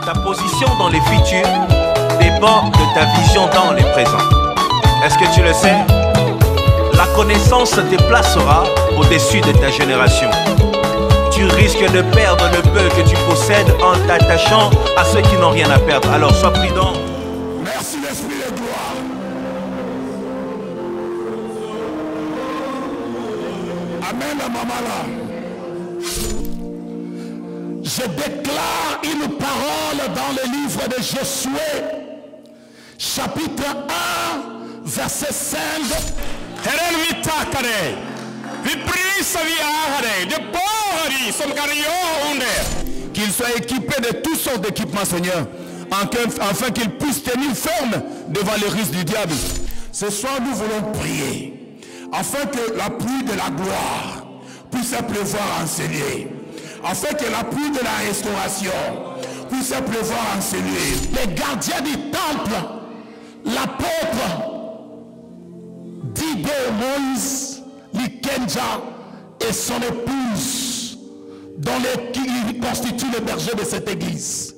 Ta position dans les futurs dépend de ta vision dans les présents. Est-ce que tu le sais La connaissance te placera au-dessus de ta génération. Tu risques de perdre le peu que tu possèdes en t'attachant à ceux qui n'ont rien à perdre. Alors sois prudent. Merci l'Esprit de gloire. Amen, maman là. Je déclare une parole dans le livre de Josué, chapitre 1, verset 5. Herren, vi tackar dig. Vi prisar, vi ärar dig. Det är bara vi som kan göra under. Qu'il soit équipé de toutes sortes d'équipements, Seigneur, afin qu'il puisse tenir ferme devant les ruses du diable. Ce soir, nous voulons prier afin que la pluie de la gloire puisse pleuvoir en ce lieu, afin que la pluie de la restauration puisse pleuvoir en ce lieu. Les gardiens du temple, l'apôtre Dido Moïse Likenja et son épouse, dont les, qui constitue le berger de cette église.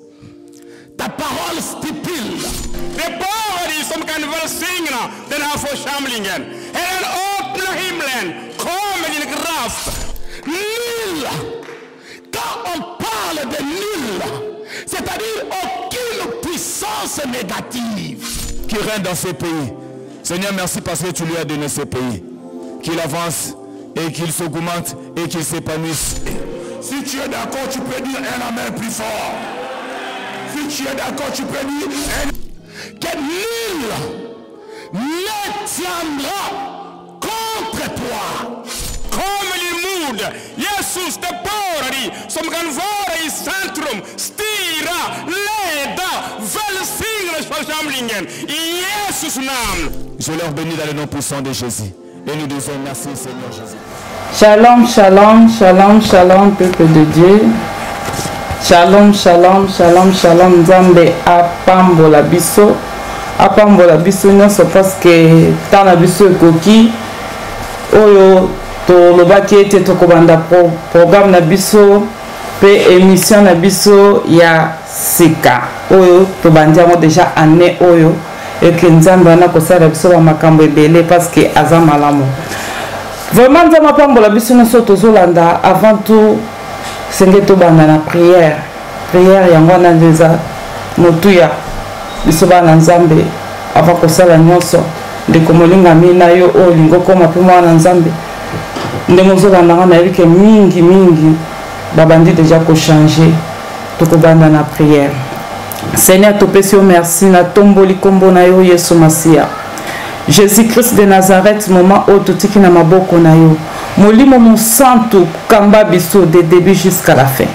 Ta parole stipule. Det är bara vi som kan välsigna den här församlingen. Herren, öppna himlen. Kom med din kraft. Nul. Quand on parle de nul, c'est-à-dire aucune puissance négative qui règne dans ce pays. Seigneur, merci parce que tu lui as donné ce pays. Qu'il avance et qu'il s'augmente et qu'il s'épanouisse. Si tu es d'accord, tu peux dire un amen plus fort. Si tu es d'accord, tu peux dire un... Que nul ne tiendra contre toi. Kom med din mod. Jesus, det är bara vi som kan vara i centrum, styra, leda, välsigna församlingen. I Jesus namn. Je leur bénis dans le nom puissant de Jésus. Et nous disons merci Seigneur Jésus. Shalom, shalom, shalom, shalom, peuple de Dieu. Shalom, shalom, shalom, shalom. Nzambe apambola biso. Apambola biso nyonso parce que temps na biso ekoki. Oyo tolobaki ete tokobanda pro, programme na biso pe émission na biso ya sika oyo tobandi yango déjà année oyo eke nzambe wana kosala biso bamakambo ebele parce que aza malamu vraiment nzambe apambola biso nyonso tozolanda avant tout senge tobanda na prière prière yango wana nde eza motuya biso bana nzambe avant kosala nyonso ndeko molingami na yo oyo olingi okoma mpe mwana nzambe ndenge ozolanda nga nayebi ke mingi mingi babandi deja kochange tokobanda na prière seigneur topesi yo merci natomboli nkombo na yo yesu masiya jésus-christ de nazareth moment oyo totiki na maboko na yo molimo mosantu kamba biso de début jusqu'à la fin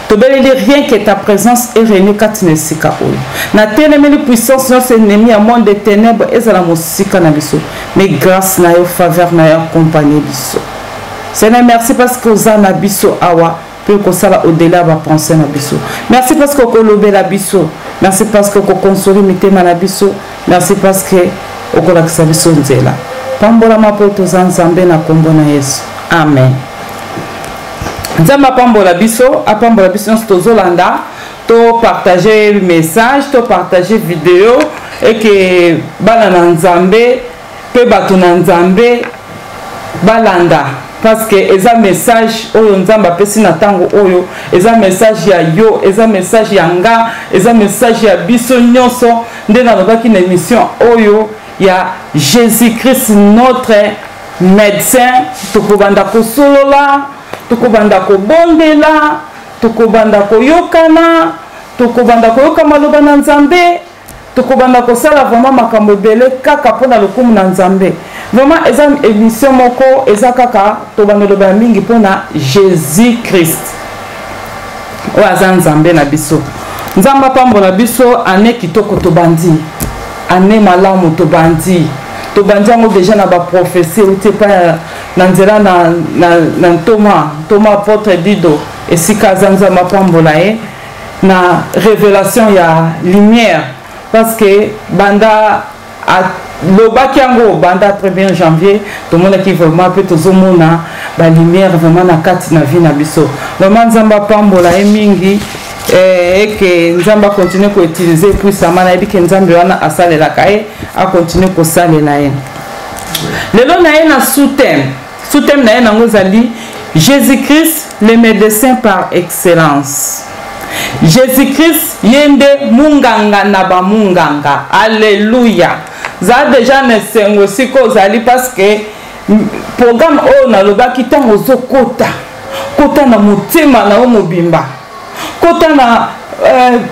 tobeleli rien que ta présence erenie kati na esika oyo natelemeli puissance nyonso ennemi ya monde de ténèbre ezala mosika na biso mais grâce na yo faveur na yo accompagne biso seigneur merci parce que oza na biso awa mpe okosala au-delà ya bapense na biso merci parce que okolobela biso merci parce que okokonsoli mitema na biso merci parce que okolakisa biso nzela pambolama mpo toza nzambe na nkombo na yesu amen nzambe apambola biso apambola biso nyonso tozolanda topartage message topartage video eke bana na nzambe mpe bato na nzambe balanda parce que eza message oyo nzambe apesi na ntango oyo eza message ya yo eza message ya nga eza message ya biso nyonso nde nalobaki na émission oyo ya jésus christ notre médecin tokobanda kosolola tokobanda kobondela tokobanda koyokana tokobanda koyoka maloba na nzambe tokobanda kosala vraiment makambo ebele kaka mpo na lokumu na nzambe vraiment eza émission moko eza kaka tobanda loba ya mingi mpo na jésus christ oyo aza nzambe na biso nzambe apambola biso ane kitoko tobandi ane malamu tobandi tobandi yango deja na baprofesi euti epai na nzela na, na, na ntoma ntoma apotre dido esika aza nzambe apambola ye na révélation ya lumière parce que banda alobaki yango banda 1er janvier tomonaki vraiment mpe tozomona balumière vraiment na kati na vie na biso vraiment nzambe apambola ye mingi eh, eke nzambe akontinue koutilize puissamment. Nayebi ke Nzambe wana asalelaka ye, akontinue kosalela ye. Lelo na ye na sous-thème, sous-thème na ye nango ezali Jésus-Christ le médecin par excellence. Jésus-Christ ye nde munganga na bamunganga. Alleluya! Zala deja na esengo esika ozali, parce que programme oyo nalobaki, ntango ozokota, kota na motema na yo mobimba, kota na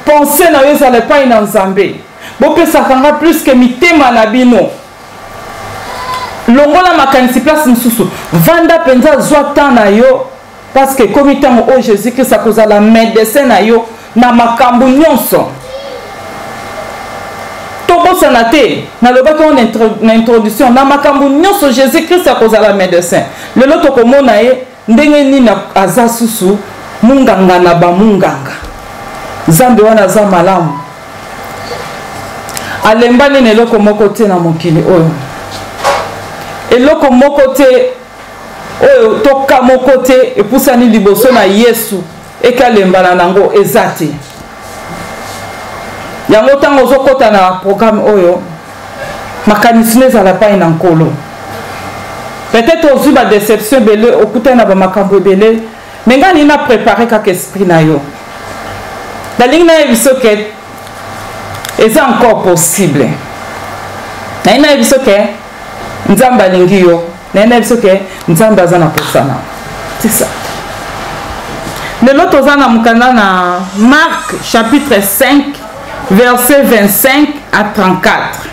pensée na yo ezala epai na Nzambe. Bopesaka nga plus ke mitema na bino. Longola makanisi place mosusu, vanda mpenza, zwa temps na yo, parce que ekomi ntango oyo Jésus Christ akozala médecin na yo na makambo nyonso. Tobosana te, nalobaki yango na introduction, na makambo nyonso Jésus Christ akozala médecin. Lelo tokomona ye ndenge nini aza susu munganga na bamunganga. Nzambe wana aza malamu, alembani na eloko moko te na mokili oyo, eloko moko te oyo toka moko te epusani liboso na Yesu eke alembana nango, eza te. Yango ntango ozokɔta na programme oyo, makanisi no ezala pai na Nkolo. Peut-être ozwi badéception ebele, okutani na bamakambo ebele, me ngai nalingi na prépare kaka esprit na yo. Nalingi nayebi soki eza encore possible. Nalingi nayebi soki Nzambe alingi yo. Nayebi nayebi soki Nzambe aza na posana. C'est ça. Lelo toza na mokanda na Marc chapitre 5, verset 25 à 34.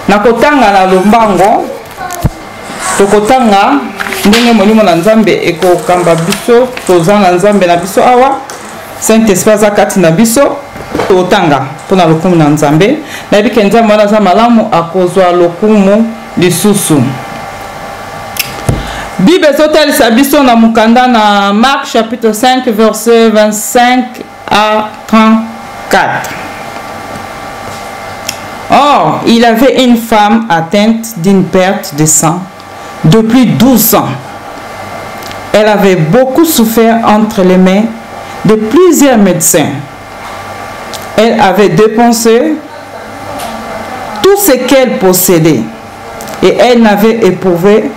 Nakotanga na lombango, tokotanga ndenge molimo na Nzambe ekokamba biso. Toza na Nzambe na biso awa, Saint Esprit aza kati na biso. Totanga mpona lokumu na Nzambe. Nayebi ke Nzambe wana aza malamu, akozwa lokumu lisusu. Bible ezotalisa biso na mokanda na Marc chapitre 5, verset 25 à 34. Or, il avait une femme atteinte d'une perte de sang depuis 12 ans. Elle avait beaucoup souffert entre les mains de plusieurs médecins. Elle avait dépensé tout ce qu'elle possédait et elle n'avait éprouvé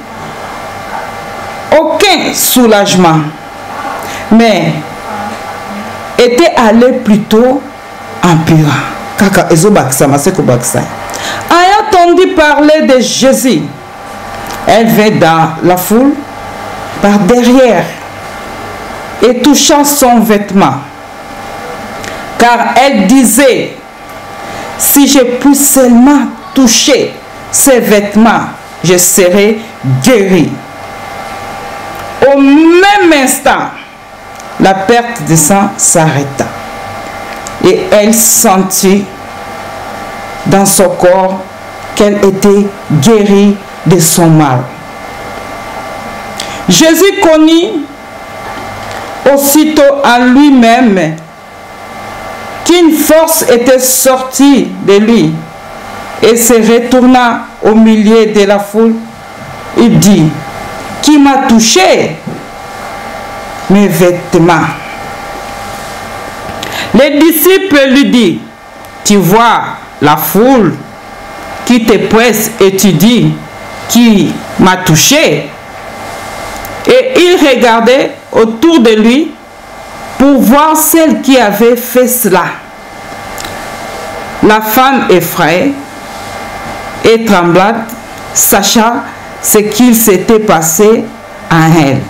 aucun soulagement, mais était allée plutôt empirant. Kaka ezobakisama se kobakisa. Ayant entendu parler de Jésus, elle vint dans la foule par derrière et touchant son vêtement, car elle disait: si je puis seulement toucher ses vêtements, je serai guérie. Au même instant, la perte de sang s'arrêta et elle sentit dans son corps qu'elle était guérie de son mal. Jésus connut aussitôt en lui-même qu'une force était sortie de lui et se retourna au milieu de la foule. Il dit: qui m'a touché mes vêtements? Les disciples lui disent: tu vois la foule qui te presse et tu dis: qui m'a touché? Et il regardait autour de lui pour voir celle qui avait fait cela. La femme effrayée et tremblante sachant ce qu'il s'était passé en elle,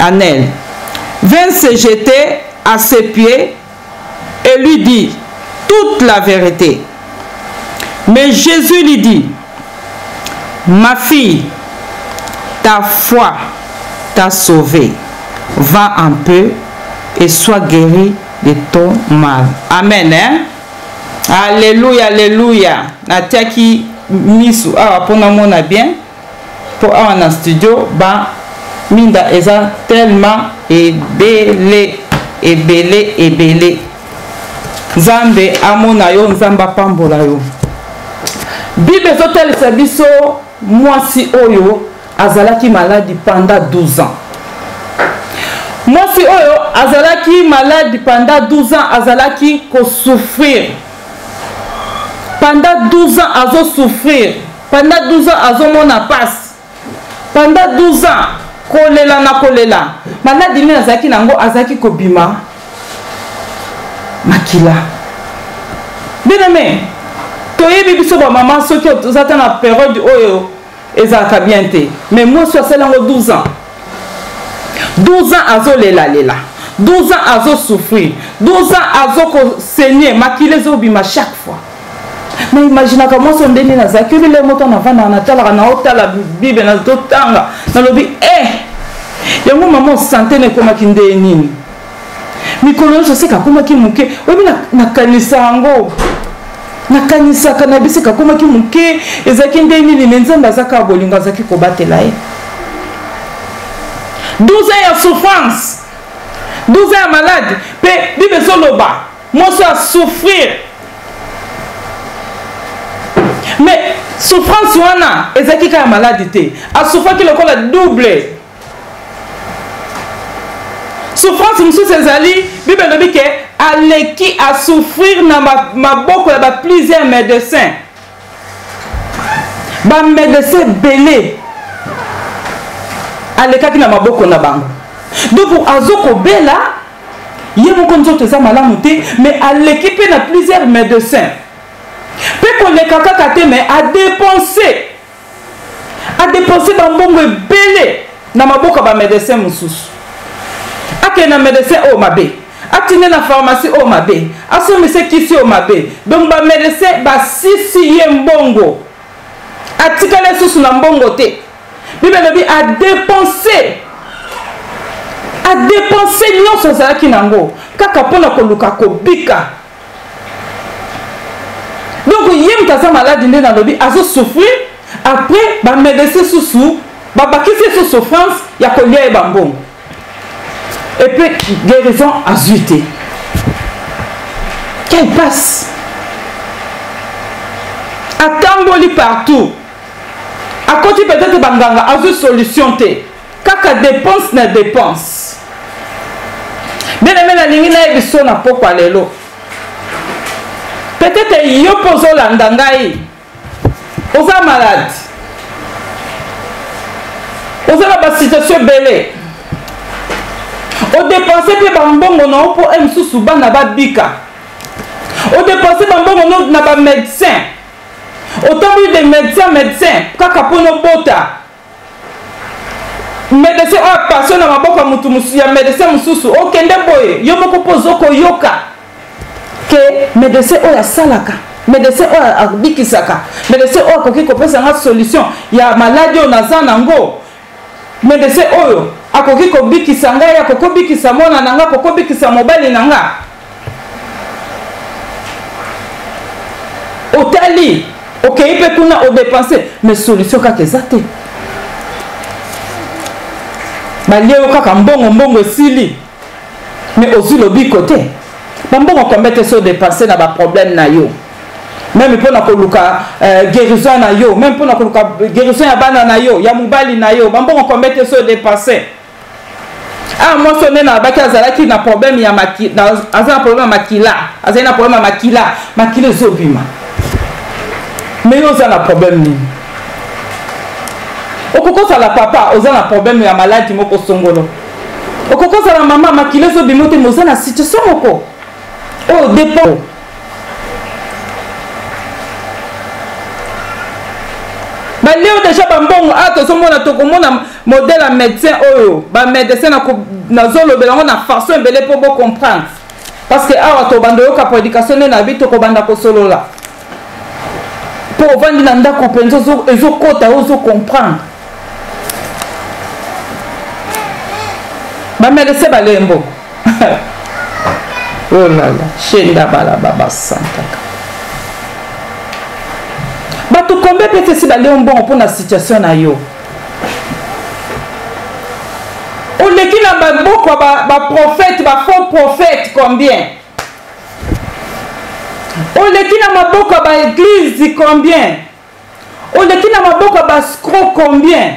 en elle, vint se jeter à ses pieds et lui dit toute la vérité. Mais Jésus lui dit: ma fille, ta foi t'a sauvée. Va en paix et sois guérie de ton mal. Amen, hein? Alléluia, alléluia. Natiaki misu awa mpo namona bien, mpo awa na studio ba minda eza tellement ebele, ebele, ebele. Nzambe amona yo, Nzambe apambola yo. Bible ezotalisa biso mwasi oyo azalaki maladi pendant 12 ans. Mwasi oyo azalaki malade pendant 12 ans, azalaki ko souffrir. Pendant 12 ans azo souffrir. Pendant 12 ans azomona pasi. Pendant 12 ans kolela na kolela. Maladi nini azalaki nango azalaki kobima makila. Bien aimé, toyebi biso ba mama soki oza ata na periode oyo ezalaka bien te. Mais mwasi asali yango 12 ans. 12 ans azolelalela 12 ans azosouffrir 12 ans azokosenye makila ezobima chaque fois na imaginaka mwasi oyo ndenge nazalaki obele moto navandaka natalaka naotala bible nazotanga nalobi e eh, yango mama sante na ekomaki nde nini mikolo nyonso seka akomaki moke oyebi nakanisa yango nakanisaka na bisika akomaki moke ezalaki nde nini me nzambe aza kaka bolingo azalaki kobatela ye 12 ans ya souffrance 12 ans ya malade mpe bible ezoloba mwasi asouffrir mais souffrance wana ezalaki kaka ya maladi te asouffraki lokola double souffrance mosusu ezali bible elobi ke aleki asouffrir na maboko ya ba plusieurs médecins bamédecin ebele alekaki na maboko na bango donc azokobela ye moko nzoto eza malamu te mais aleki mpe na plusieurs médecins mpe koleka kaka te mais adepense adepense bambongo ebele na maboko ya bamédecin mosusu akende na médecin oyo mabe atinde na pharmacie oyo mabe asombise kisi oyo mabe donc bamédecin basisi ye mbongo atikali lisusu na mbongo te bible elobi adepense adepense nyonso azalaki na yango kaka mpo na koluka kobika donc ye moto aza maladi nde nalobi azosouffrir après bamédecin susu babakisi ye susu souffrance ya kolia ye bambongo epuis guérison azwi te quelle passe atamboli partout akoti peut-être banganga azwi solution te kaka dépense na dépense bien aimé nalingi nayebi so na pokwa lelo peut-être yo mpo ozolanda ngai oza malade oza na basituation ebele odepense mpe bambongo na yo mpo e mosusu bana babika odepense bambongo no na bamédecin otamboli de médecin médecin kaka mpo nobota médecin oyo apasio na maboko ya motu ya médecin mosusu okende boye yo moko mpo ozo koyoka ke médecin oyo asalaka médecin oyo abikisaka médecin oyo akoki kopesa nga solution ya maladi oyo naza nango médecin oyo akoki kobikisa ngai akoki kobikisa mwana na ngai akoki kobikisa mobali na nga otali okei mpe kuna odepense mais solution kaka eza te balie yo kaka mbongo mbongo esili mais ozwi lobiko te bambongo combien te so odepense na baproblème na yo meme mpo na koluka euh, guérison na yo meme mpo na koluka guérison ya bana na yo ya mobali na yo bambongo combien te so odepense ah mwasi oyo nde nalobaki azalaki na problème ya maki, na, aza na problème ya makila azali na problème ya makila makila ezobima me yo oza na problème nini okoki kozala papa oza na problème ya maladi moko songolo okoki kozala mama makila ezobima te me oza na situation moko oyo dépend balio deja bambongo a ah, tozomona tokomona modèle ya médecin oyo bamédecin nazolobela yango na façon ebele mpo bocomprendre parce que awa tobanda oyoka prédication nde na bi tokobanda kosolola mpo ovandi na ndako mpenza ezokota ozocomprendre bamédecin balembo oh là là shenda bala baba santaka bato kombe mpe tesi balio mbongo mpo na situation na yo oleki na maboko ya baprofete ba bafaux prophète combien oleki na maboko ya baeglize combien oleki na maboko ya bascro combien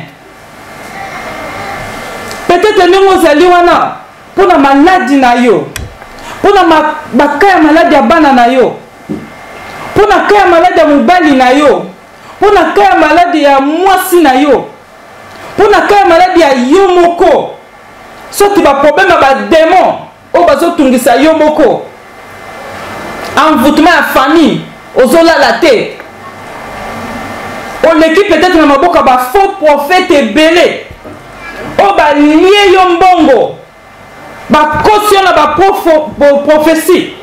peut-être ndenge ozali wana mpo na maladi na yo, mpo na baka ya maladi ya bana na yo, mpo na ka ya maladi ya mobali na yo, mpo na ka ya maladi ya mwasi na yo, mpo na ka ya maladi ya yo moko, soki baproblème ya bademon oyo bazotungisa yo moko, envoûtement ya famille, ozolala te, oleki peut-être na maboko ya bafaux prophète ebele oyo balie yo mbongo, bakosi yo na baprophétie,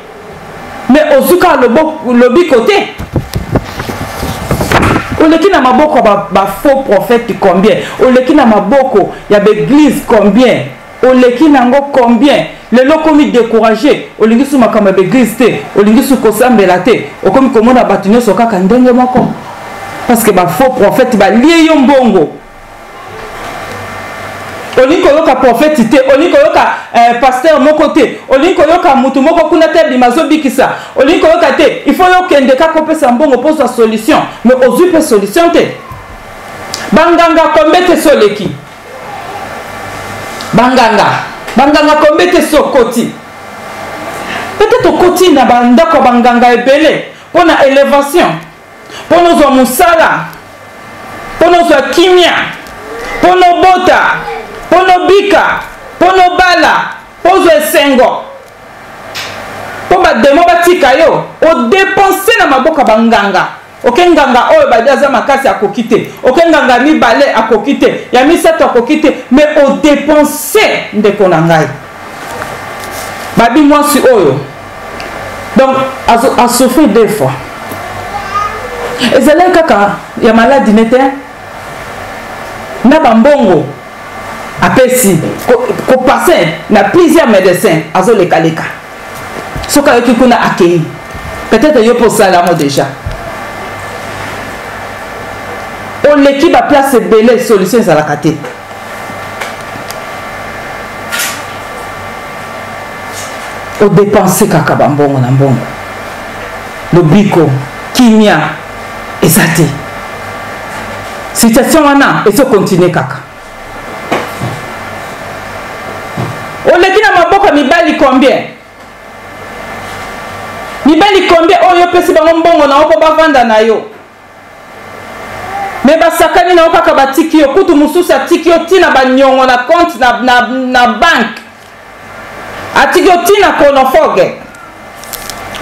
mais ozwi kaka lobiko te. Oleki na maboko ya bafaux prophète combien? Oleki na maboko ya baeglise combien? Oleki nango combien? Lelo okomi découragé, olingi su makambo ya baeglise te, olingi su kosambela te, okomi komona bato nyonso kaka ndenge moko, parce que bafaux prophète balie yo mbongo. Olingi koyoka prophète te, olingi koyoka pasteur moko te, olingi koyoka mutu moko kuna te abima azobikisa, olingi koyoka te. Il faut yo okende kaka opesa mbongo mpo ozwa solution, mais ozwi mpe solution te. Banganga kombe te so oleki banganga, banganga kombe te so okoti, peut-être okoti na bandako ya banganga ebele mpo na élévation, mpo na ozwa mosala, mpo na ozwa kimia, mpo na obota, mpo na obika, mpo na obala, mpo ozwa esengo, mpo bademo batika yo. Odepense na maboko ya banganga. Oke nganga oyo badi aza makasi akoki te, oke nganga ya mibale akoki te, ya misato akoki te, mais odepense. Ndeko na ngai, babi mwasi oyo donc asouffrir deux fois, ezalaki kaka ya maladi ne te, na bambongo apesi kopase na plusieurs médecins, azolekaleka, soki ayoki kuna akei. Peut-être yo mpo osala yango déjà, oleki baplace ebele, solution ezalaka te. Odepense kaka bambongo na mbongo, lobiko, kimia eza te. Situation wana ezokontinue kaka. Oleki na maboko ya mibali combien? Mibali combien oyo opesi bango mbongo na yo mpo bavanda na yo, me basakani na yo kaka, batiki yo. Kutu mosusu atiki yo ntina baniongo na compte na banke, atiki yo ntina konofoge,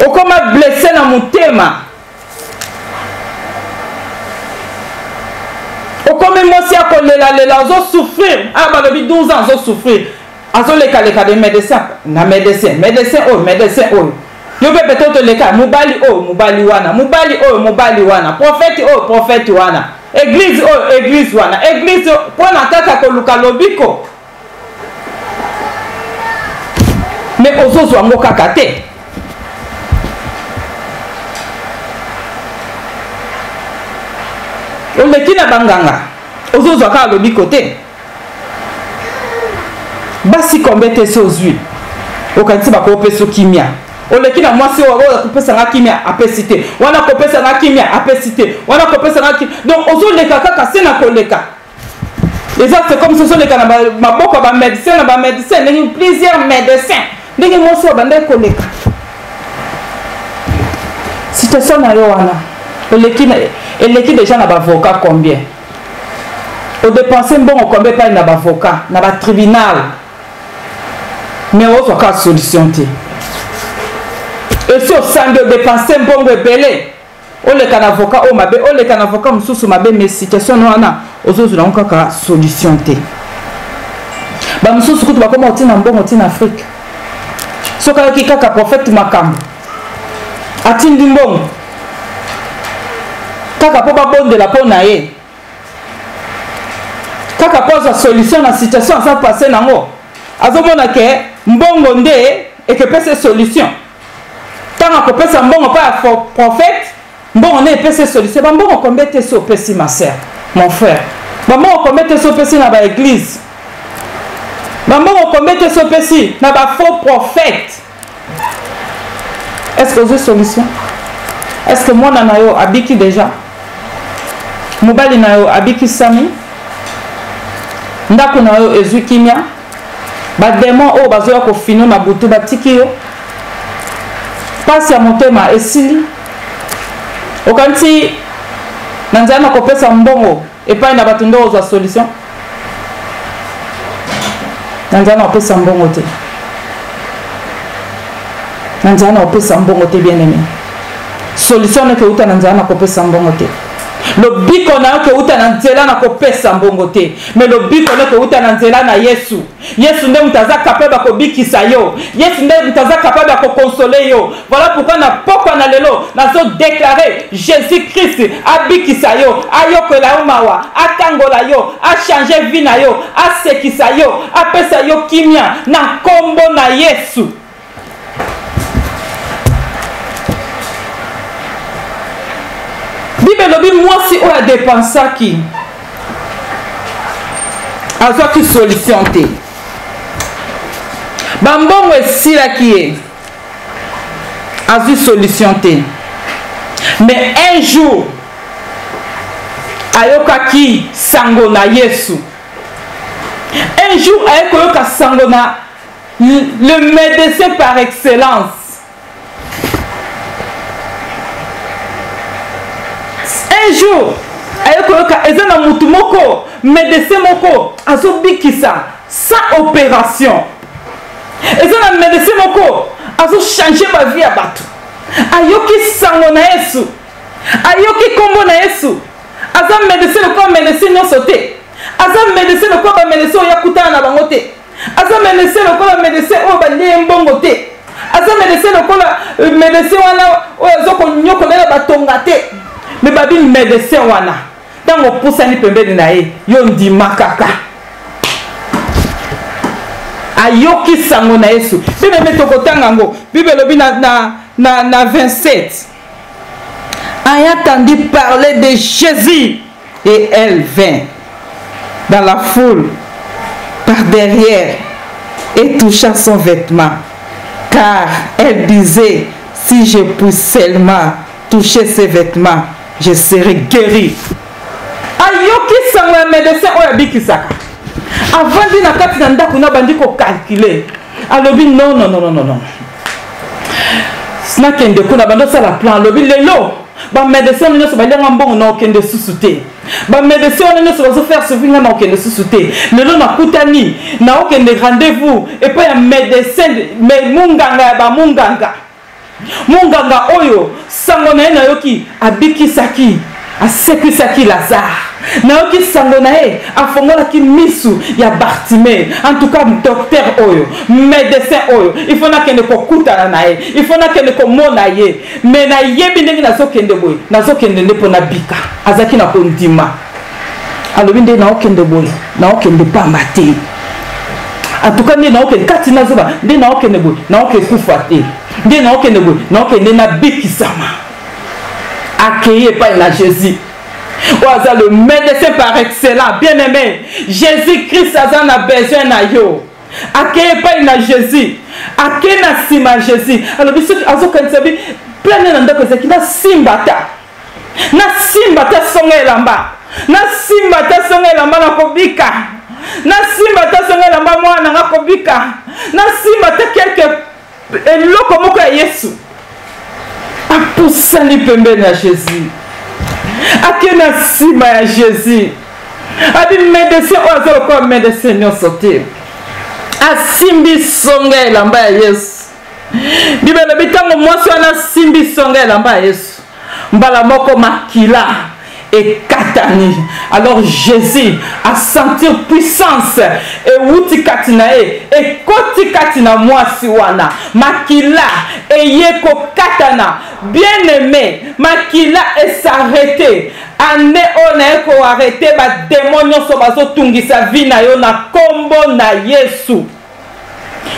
okoma blesse na motema, okomi mwasi ya kolelalela, ozosouffrir. Ah, balobi 12 ans azosouffrir, azolekaleka de médecin na médecin, médecin oyo, médecin oyo. Yo mpe peut-être oleka mobali oyo, mobali wana, mobali oyo, mobali wana, prophète oyo, prophète wana, église oyo, église wana, église oyo, mpona kaka koluka lobiko, mais ozozwa yango kaka te. Oleki na banganga, ozozwa kaka lobiko te. Basi kombe te so ozwi, okanisi bakopesa kimia. Oleki na mwasi oyo akopesa nga kimia, apesi te, wana akopesa nga kimia, apesi te, wana akopesa nga kimia. Donc ozoleka kaka se na koleka, eza c'est comme si ozoleka na maboko ya bamédecin na bamédecin, ndenge plusieurs médecins, ndenge mwasi oyo abandaki koleka. Situation na yo wana oleki, eleki déjà na bavocat combien? Odepense mbongo combien epai na bavocat, na batribunal, mais ozwa kaka solution te. Esi osambi, odepense mbongo ebele, oleka na avocat oyo mabe, oleka na avocat mosusu mabe, mais situation wana ozozwa yango kaka solution te. Bamosusu kutu bakoma kotina mbongo ntina Afrique, soki ayoki kaka prophète makambo, atindi mbongo kaka mpo babondela mpo na ye, kaka mpo azwa solution na situation aza passe nango. Azomona ke mbongo nde ekepesa solution. Ntango akopesa mbongo mpo ya prophète, mbongo nde epesa solution. Bambongo kombe te so opesi, ma sœur, mon frère, bambongo kombe te so opesi na baeglise, bambongo kombe te so opesi na bafaux prophète, est-ce que ozwi solution? Est-ce que mwana na yo abiki déjà? Mobali na yo abikisami? Ndako na yo ezwi kimia? Bademon oyo bazoya kofino na butu batiki yo. Mpasi ya motema esili. Okanisi na nzela na kopesa mbongo epai na bato nde ozwa solution? Na nzela na kopesa mbongo te. Na nzela na kopesa mbongo te, bien aimé. Solution noki euta na nzela na kopesa mbongo te. Lobiko na yo keuta na nzela na kopesa mbongo te, me lobiko na keuta na nzela na Yesu. Yesu nde moto aza capable ya kobikisa yo. Yesu nde moto aza capable ya kokonsole yo. Voilà pourquoi na pokwa na lelo nazo déclarer Jésus Christ abikisa yo, ayokela yo mawa, akangola yo, achange vie na yo, asekisa yo, apesa yo kimia na nkombo na Yesu. Bible elobi mwasi oyo adepensaki azwaki solution te, bambongo esilaki ye, azwi solution te. Mais un jour ayokaki sango na Yesu. Un jour aye koyoka sango na le médecin par excellence. Un jour aye koyoka eza na mutu moko, médecin moko azobikisa sans opération. Eza na médecin moko azochange bavie ya bato. Ayoki sango na Yesu, ayoki nkombo na Yesu. Aza médecin lokola médecin nyonso te, aza médecin lokola bamédecin oyo akutana na bango te, aza médecin lokola médecin oyo balie ye mbongo te, aza médecin lokola médecin wana oyo aza konyokola batonga te. Me babi médecin wana ntango opusani pembeni na ye, yo ndima kaka. Ayoki sango na Yesu. Bible me tokotanga yango. Bible elobi na, na, na, na 27. Ayant entendu parler de Jésus, et elle vint dans la foule par derrière et toucha son vêtement, car elle disait, si je puis seulement toucher ses vêtements, je serai guérie. Ayoki sango ya médecin oyo abikisaka, avandi na kati na ndako na bandi kokalkule, alobi non, non, non, non, non, nakende kuna, bandi osala plan. Alobi lelo bamédecin wana nyonso balianga mbongo, na okende susu te. Bamédecin wana nyonso bazofaire souffrir nga, na okende susu te. Lelo nakutani, na okende rendez-vous epai ya médecin, munganga ya bamunganga, munganga oyo sango na ye nayoki abikisaki, asekwisaki Lazare, nayoki sango na ye afongolaki misu ya Bartime. En tout cas docteur oyo, médecin oyo, il faut nakende kokutana na ye, il faut nakende komona ye. Me nayebi ndenge nazokende boye, nazokende nde mpo nabika. Azalaki na kondima, alobi nde naokende boye, naokende pamba te. En tout cas nde naokende kati nazoba, nde naokende boye, naoke kufa te, nde naokende boye, naokende nabikisama. Akei epai na Jésus oyo aza le médecin par excellent. Bien aimé, Jésus Christ aza na besoin na yo. Akei epai na Jésus, akei na nsima ya Jésus, alobi soki azokanisa bi plane na ndako ezalaki, nasimba ata, nasimba ata songa elamba, nasimba ata songa elamba, nakobika, nasimba ata songa elamba, mwana nanga kobika, nasimba ata quelque eloko moko ya Yesu. Apusani pembeni ya Jésus, ake na nsima ya Jésus, abi médecin oyo aza lokola médecin nyonso te. Asimbi songa ya elamba ya Yesu. Bible elobi ntango mwasi wana asimbi songa ya elamba ya Yesu, mbala moko makila ekatani. Alors Jésus asentir puissance ewuti kati na ye, ekoti kati na mwasi wana, makila eye kokatana. Bien aimé, makila esarrete. Ane oyo naye koarrete bademo nyonso bazotungisa vi na yo na nkombo na Yesu.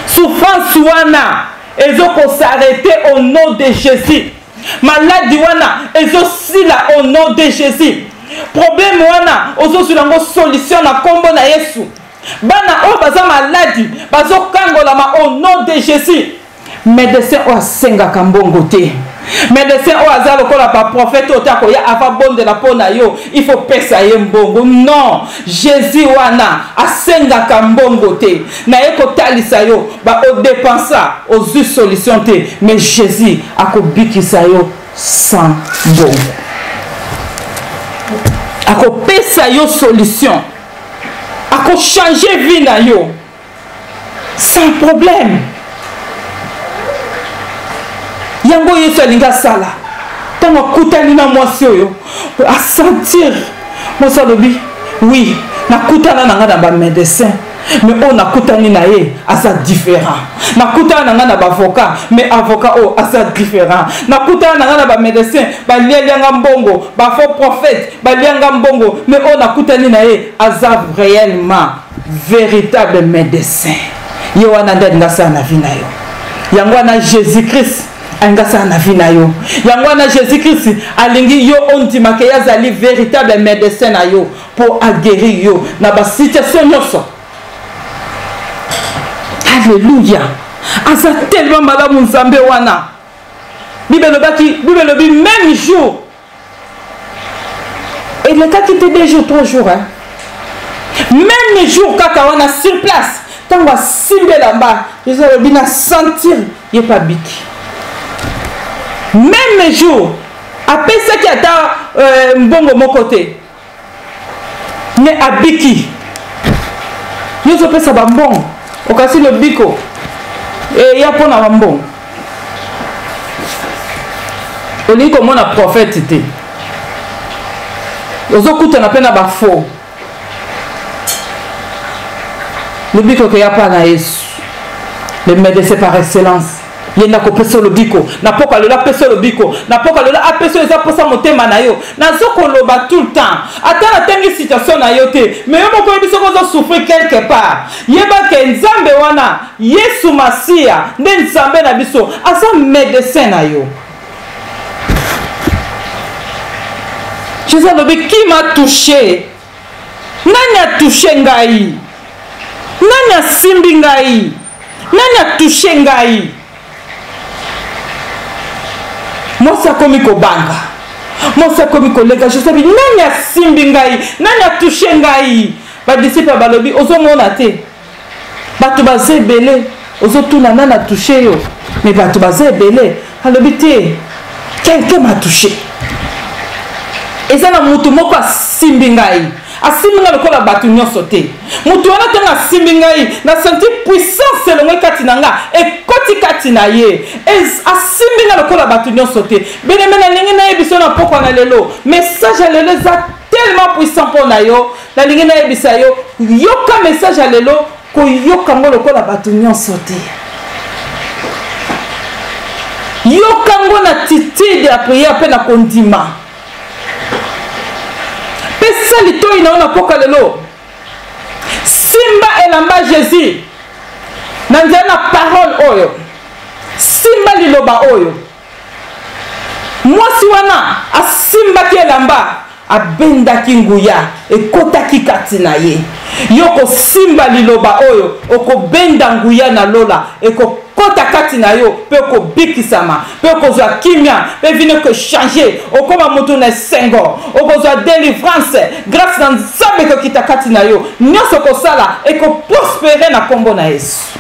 Souffrance wana ezokosarrete au nom de Jésus. Maladi wana ezosila au nom de Jésus. Problème wana ozozwila yango solution na nkombo na Yesu. Bana oyo baza maladi bazokangolama au nom de Jésus. Médecin oyo asengaka mbongo te, Médecin oyo aza lokola ba prophète oyo te akoya ava bondela mpo na yo, il faut pesa ye mbongo. Non, Jésus wana asengaka mbongo te. Naye kotalisa yo ba odepensa ozwi solution te, mais Jésus akobikisa yo sans mbongo. Akopesa yo solution, akochange vie na yo sans problème. Yango Yesu alingi asala ntango akutani na mwasi oyo, asentir mwasi alobi oui, nakutana na ngai na bamédecin, mais oyo nakutani na ye aza différent. Nakutana na ngai na baavocat, mais avocat oyo aza différent. Nakutana na ngai na bamédecin, balialianga mbongo, bafaux prophète balianga mbongo, mais oyo nakutani na ye aza réellement véritable médecin. Ye wana nde alingi asala na vie na yo. Yango wana Jésus Christ alingi asala na vie na yo. Yango wana Jésus Christ alingi yo ondimaka ye azali véritable médecin na yo mpo aguérir yo na basituation nyonso. Alléluia. Aza tellement malamu Nzambe wana. Bible elobaki, Bible elobi même jour elekaki te 2 jours 3 jours, hein? Même jour kaka wana sur place, ntango asimbi elamba, Jésus alobi na sentir ye mpe abiki. Même jour apesaki ata mbongo moko te, mais abiki. Yo ozopesa bambongo, okasi lobiko eya mpona bambongo. Olingi komona prophète te, ozokutana mpe na bafaux. Lobiko keya mpa na Yesu, le médecin par excellence. Ye nde akopesa lobiko na pokwa lelo, apesa lobiko na pokwa lelo, apesa oyo eza mposa motema na yo. Nazo koloba tout le temps, ata natangi situation na yo te, mais yo moko oyebi soki ozosouffrir quelque part. Yeba ke Nzambe wana, Yesu Masiya nde Nzambe na biso, aza médecin na yo. Jésus alobi, qui m'a touché? Nani a touché ngai? Nani asimbi ngai? Nani a touché ngai? Mwasi akomi kobanga, mwasi akomi kolega. Jésus alobi, nani asimbi ngai? Nani a touché ngai? Badisiple balobi, ozomona te bato baza ebele, ozotuna nani a touché yo, mais bato baza ebele. Alobi te, quelqu'un m'a touché. Eza na motu moko asimbi ngai, asimbi ngai lokola bato nyonso te. Motu wana ntango asimbi ngai, na senti puissance elongwe kati na nga ekoti kati na ye. Asimbi ngai lokola bato nyonso te. Beneme, nalingi nayebisa yo na pokwa na lelo, message ya lelo eza tellement puissant mpo na yo. Nalingi nayebisa yo, yoka message ya lelo, koyoka ngo lokola bato nyonso te. Yoka ngo na attitude ya prière mpe na kondima. Pesa litoi na yo na poka lelo. Simba elamba Jésus na nzela na parole oyo. Simba liloba oyo. Mwasi wana asimbaki elamba, abendaki nguya ekotaki kati na ye. Yo kosimba liloba oyo, okobenda nguya na lola ekokota kati na yo, mpe okobikisama, mpe okozwa kimia, mpe vino ekochange, okoma moto na esengo, okozwa delivrance, grâce na Nzambe ekokita kati na yo. Nyonso okosala ekoprospere na nkombo na Yesu.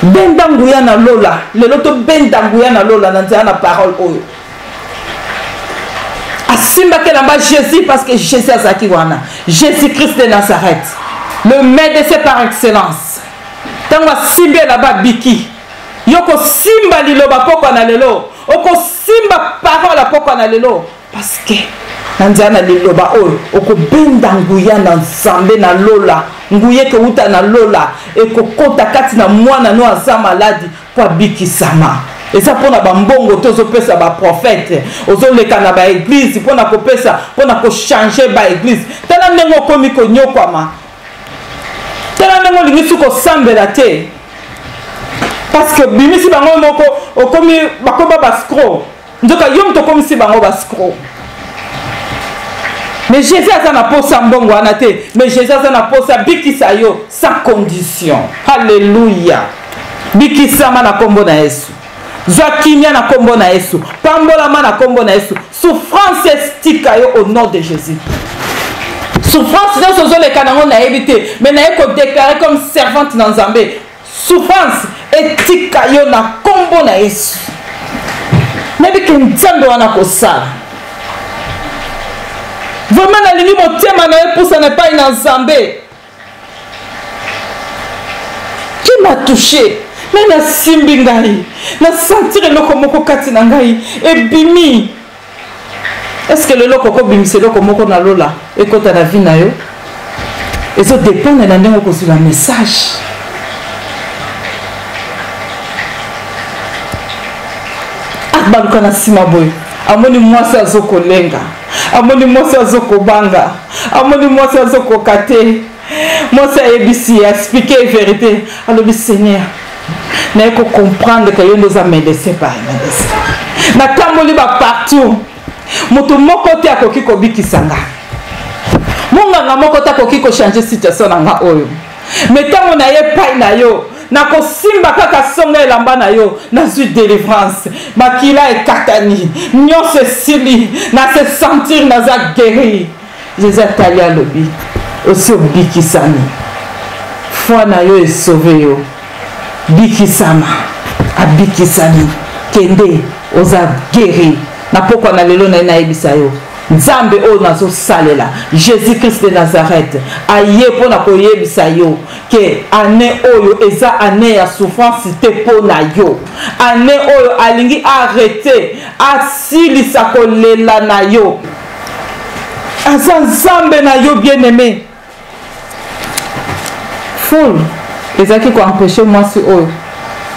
Benda nguya na lola lelo, tobenda nguya na lola na nzela na parole oyo. Asimbaki elamba Jésus parce que Jésus azalaki wana. Jésus-Christ de Nazareth, le médecin par excellence. Ntango asimbi elamba, abiki. Yo kosimba liloba pokwa na lelo, okosimba parole pokwa na lelo, parce que na nzela na liloba oyo okobenda nguya na Nzambe na lola. Nguya ekowuta na lola ekokota kati na mwana no aza maladi mpo abikisama. Eza mpona bambongo te ozopesa baprofete, ozoleka na baeglize mpona kopesa, mpona kochange baeglize. Tala ndenge okomi konyokwama, tala ndenge olingi su kosambela te, parce que obimisi bango moko, okomi bakoba bascro. Nzoka yo moto okomisi bango bascro. Mais Jésus aza na posa mbongo wana te, mais Jésus aza na posa bikisa yo sans condition. Alléluia. Bikisama na kombo na Yesu. Zwa kimia na kombo na Yesu. Pambolama na kombo na Yesu. Souffrance estika yo au nom de Jésus. Souffrance nyonso ozoleka nango nayebi te, mais naye kodéclare comme servante na Nzambe. Souffrance etika yo na kombo na Yesu. Nayebi ke Nzambe wana kosala. Vraiment nalingi motema na yo epusana epai na Nzambe. Qui m'a touché? Nani asimbi ngai? Na sentir eloko moko kati na ngai ebimi. Est-ce que lelo okoki obimisa eloko moko na lola ekota na vie na yo? Ezo dépendre na ndenge okozwila message. Abaluka na nsima boye, amoni mwasi azokolenga, amoni mwasi azokobanga, amoni mwasi azokoka te. Mwasi ayebisi ye, explique ye verite, alobi Seigneur, naye ko comprendre que yo nde oza médecin par médecin. Natamboli ba partout, moto moko te akoki kobikisa nga, monganga moko te akoki ko changer situation na nga oyo. Mais ntango na ye epai na yo, nakosimba kaka songa elamba na yo, nazwi délivrance, makila ekatani, nyonso esili, na se sentir naza guéri. Jesus atali alobi, osi obikisami, foi na yo esauve yo, bikisama. Abikisami, kende, oza guéri. Na pokwa na lelo na ye nayebisa yo, Nzambe oyo nazosalela, Jésus-Christ de Nazareth, aye mpo na koyebisa yo ke année oyo eza année ya souffrance te mpo na yo. Année oyo alingi arrêter, asilisa kolela na yo. Aza Nzambe na yo bien-aimé. Foule ezalaki ko empêcher mwasi oyo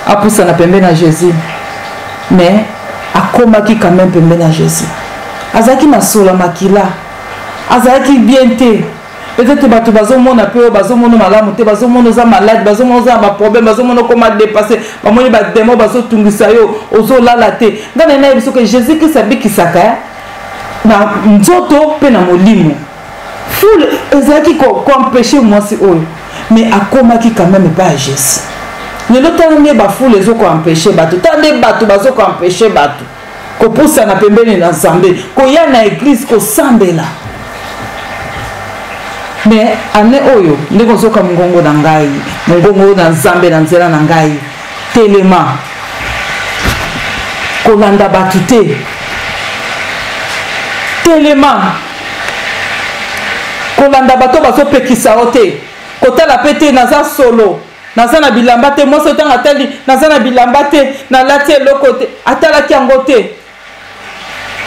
apusana pembeni na Jésus, mais akomaki quand même pembeni na Jésus. Azalaki na sola makila, azalaki bien te. Peut-être bato bazomona mpe oyo bazomona malamu te, bazomona oza malade, bazomona oza na baproblème, bazomona okoma dépassé, bamoni bademo bazotungisa yo, ozolala te. Ngai na nayebi soki Jésus Christ abikisaka na nzoto mpe na molimo. Foule ezalaki koempêche mwasi oyo, mais akomaki quand même epai ya Jésus. Lelo tala nde bafoule ezokoempêche bato, tala nde bato bazokoempêche bato kopusana pembeni na Nzambe, koya na eglise kosambela. Mais année oyo ndenge ozoka mongongo na ngai, mongongo na Nzambe na nzela na ngai, telema, kolanda bato te, telema, kolanda bato bazopekisa yo te, kotala pe te naza solo, naza na bilamba te. Mwasi otanga atali naza na bilamba te, nalati eloko te, atalaki yango te.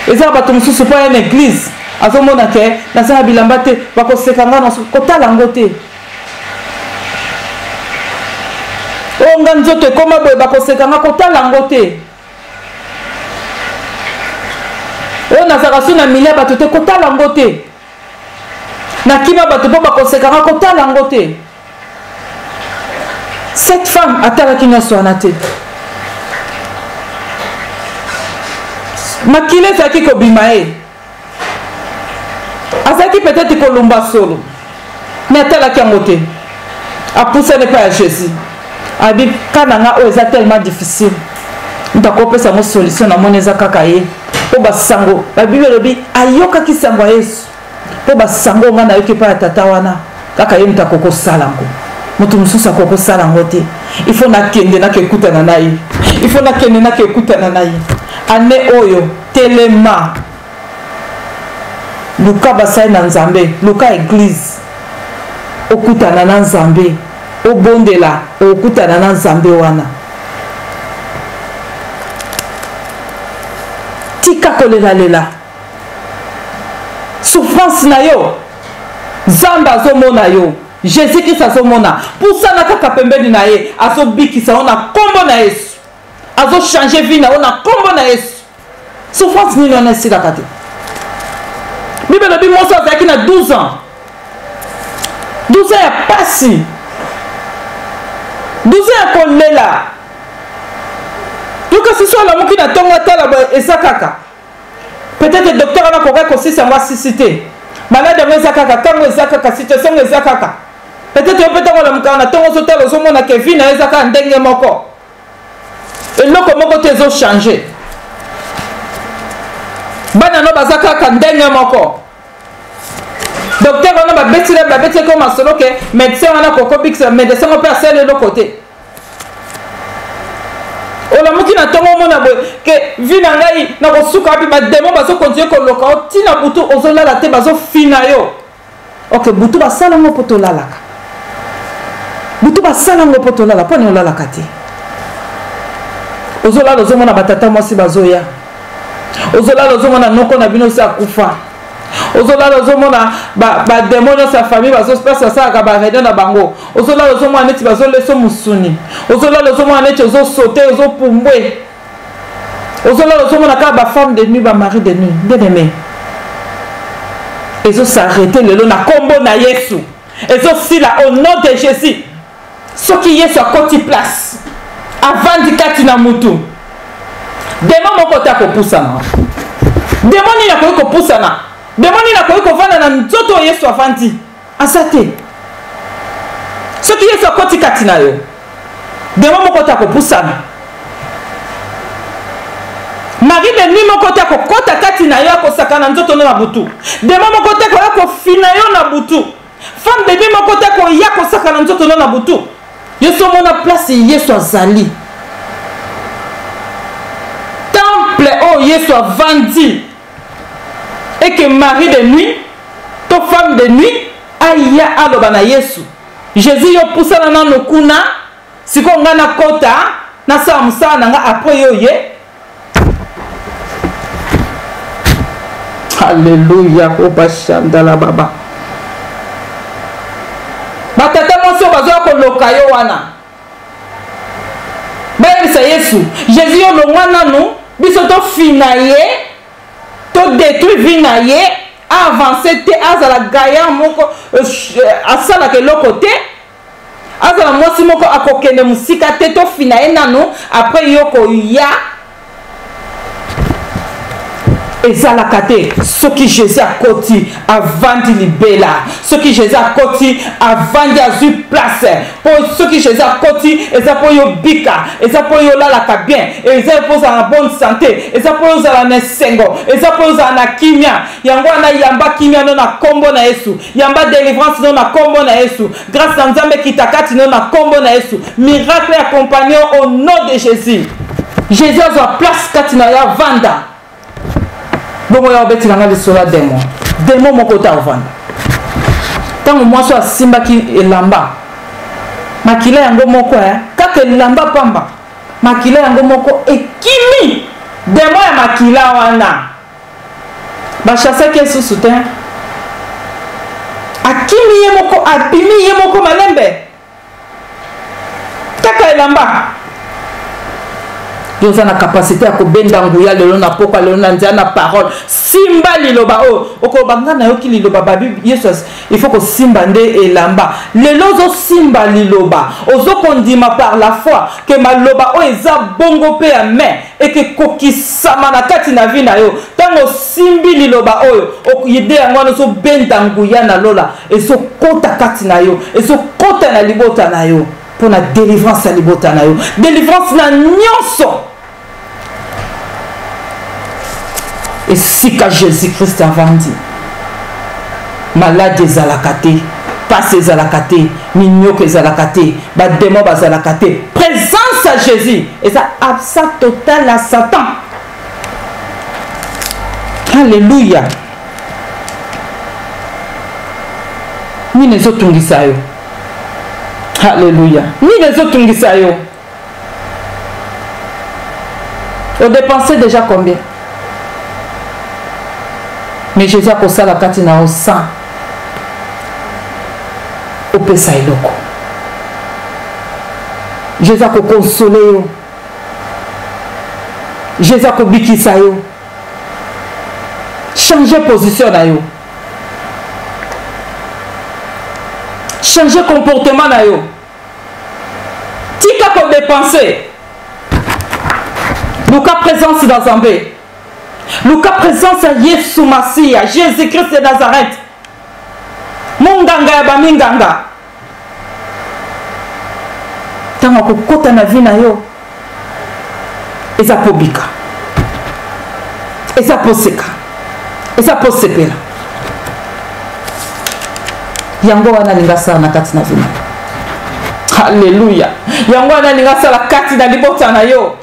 Eza bato mosusu mpo aya na eglise azomona ke naza na bilamba te, bakoseka nga, kotala yango te. Oyo nga nzoto ekoma boye, bakoseka nga, kotala yango te. Oyo nazalaka so na milia bato te, kotala yango te. Nakima bato mpo bakoseka nga, kotala yango te. Cette femme atalaki nyonso wana te. Makila ezalaki kobima ye, azalaki peut-être kolumba solo, mais atalaki yango te. Apusani epai ya Jésus, abi ka na nga oyo eza tellement difficile, moto akopesa yango solution namoni eza kaka ye. Mpo basango, ba Bible elobi ayokaki sango ya Yesu, mpo basango nga nayoki epai ya tata wana, kaka ye moto akoki kosala yango, moto mosusu akoki kosala yango te. Il faut nakende nakekutana na ye, il faut nakende nakekutana na ye. Année oyo telema, luka basali na Nzambe, luka eglise, okutana na Nzambe, obondela, okutana na Nzambe wana. Tika kolelalela souffrance na yo, Nzambe azomona yo, Jésus-Christ azomona. Pusana kaka pembeni na ye, azobikisa yo na kombo na Yesu, azochanger vie na yo na kombo na Yesu. Souffrance nini wana esilaka te? Bible elobi mwasi azalaki na 12 ans, 12 ans ya pasi, 12 ans ya kolela. Yoka sisi alamuki na ntongo atala boye eza kaka peut-être docteur wana akokaki kosisa yango asisi te, malade yango eza kaka, ntango eza kaka, situation yango eza kaka. Peut-être yo mpe ntango olamukaka na ntongo ozotala ozomona ke vie na yo eza kaka ndenge moko. Eloko moko te ezo changer. Bana no baza kaka ndenge moko. Docteur wana babeti na babeti ko masolo ke médecin wana koko bikisa médecin ngo pe asali eloko te. Olamuki na ntongo omona boye ke vie na ngai nakosuka wapi, ba demon bazo continuer koloka yo ti na butu ozolala te, bazofina yo. Ok, butu basala ngo mpo tolalaka. Butu basala ngo mpo tolala, mpo nini olalaka te? Ozolala ozomona batata mwasi bazoya. Ozolala ozomona noko na bino osi akufa. Ozolala ozomona ba, ba demon nyonso ya famille bazo place basalaka ba réunion na bango. Ozolala ozomona neti bazoleso mosuni. Ozolala ozomona neti ozosote, ozopumbwe. Ozolala ozomona kaka ba femme de nuit, ba mari de nuit. Bien aimé, ezo s'arrêter lelo na kombo na Yesu. Ezosila au nom de Jésus. Soki Yesu akoti place, avandi kati na mutu, demo moko te akopusana. Demo nini akoki kopusana? Demo nini akoki kovanda na nzoto oyo Yesu avandi? Aza te. Soki Yesu akoti kati na yo, demo moko te akopusana. Mari de nuit moko te akokota kati na yo, akosakana nzoto no na butu. Demo moko te akoya kofina yo na butu. Femme de nuit moko te akoya kosakana nzoto no na butu. Yesu omona place Yesu azali. Temple oyo Yesu avandi et que mari de nuit to femme de nuit aya aloba na Yesu, Jesus yo pusana nano kuna, sikoyo nga nakota nasala mosala na nga après yo ye. Alléluia, obashandala baba. Batata mwasi oyo bazoya koloka yo wana, bayebisa Yesu, Jesus yo longwa nanu, biso tofina ye, to détruire vie na ye, avancer te, azala gaillard moko, asalaka eloko te, azala mwasi moko akokende mosika te, tofina ye nanu, après yo koya. Ezalaka te. Soki Jésus akoti, avandi libela. Soki Jésus akoti, avandi, azwi place. Po soki Jésus akoti, eza po yo bika, eza po yo lalaka bien, eza po ozala na bonne santé, eza po ozala na esengo, eza po ozala na kimia. Yango wana yamba kimia no na kombo na Yesu, yamba délivrance no na kombo na Yesu, grâce na Nzambe kita kati no na kombo na Yesu, miracle accompagné au nom de Jésus. Jésus azwa place kati na ya vanda. Bongo ya obeti na nga lisolo ya démon. Démon moko ta ovanda. Tango mwasi asimbaki elamba, makila yango moko eh, kaka elamba pamba, makila yango moko ekimi. Démon ya makila wana bachasaki ye susu te, akimi ye moko, abimi ye moko malembe, kaka elamba. Yo oza na capacité ya kobenda nguya lelo na pokwa, lelo na nzela na parole. Simba liloba oyo okoloba, nga nayoki liloba babi Yesu, il faut kosimba nde elamba. Lelo ozosimba liloba, ozokondima par la foi ke maloba oyo eza bongo pe ya main ekekokisama na kati na vie na yo. Ntango osimbi liloba oyo, ide yango wana ozobenda nguya na lola, ezokota kati na yo, ezokota na libota na yo, mpo na délivrance ya libota na yo, délivrance na nyonso. Esika Jésus-Christ avandi, maladi ezalaka te, pasi ezalaka te, minyoko ezalaka te, ba démon bazalaka te. Présence ya Jésus eza absent total ya Satan. Alléluia. Nini ezotungisa yo? Alléluia. Nini ezotungisa yo? Odépenser déjà combien? Mais Jésus akosala kati na yo sans opesa eloko. Jésus akokonsole yo. Jésus akobikisa yo. Changer position na yo. Changer comportement na yo. Tika ko dépenser. Luka présence na Nzambe. Luka présence ya Yesu Masiya, Jésus-Christ de Nazareth. Monganga ya baminganga. Ntango akokota na vie na yo, Eza mpo bika, eza mpo seka, eza mpo sepela. Yango wana alingi asala na kati na vino. Alleluya! Yango wana alingi asala kati na libota na yo.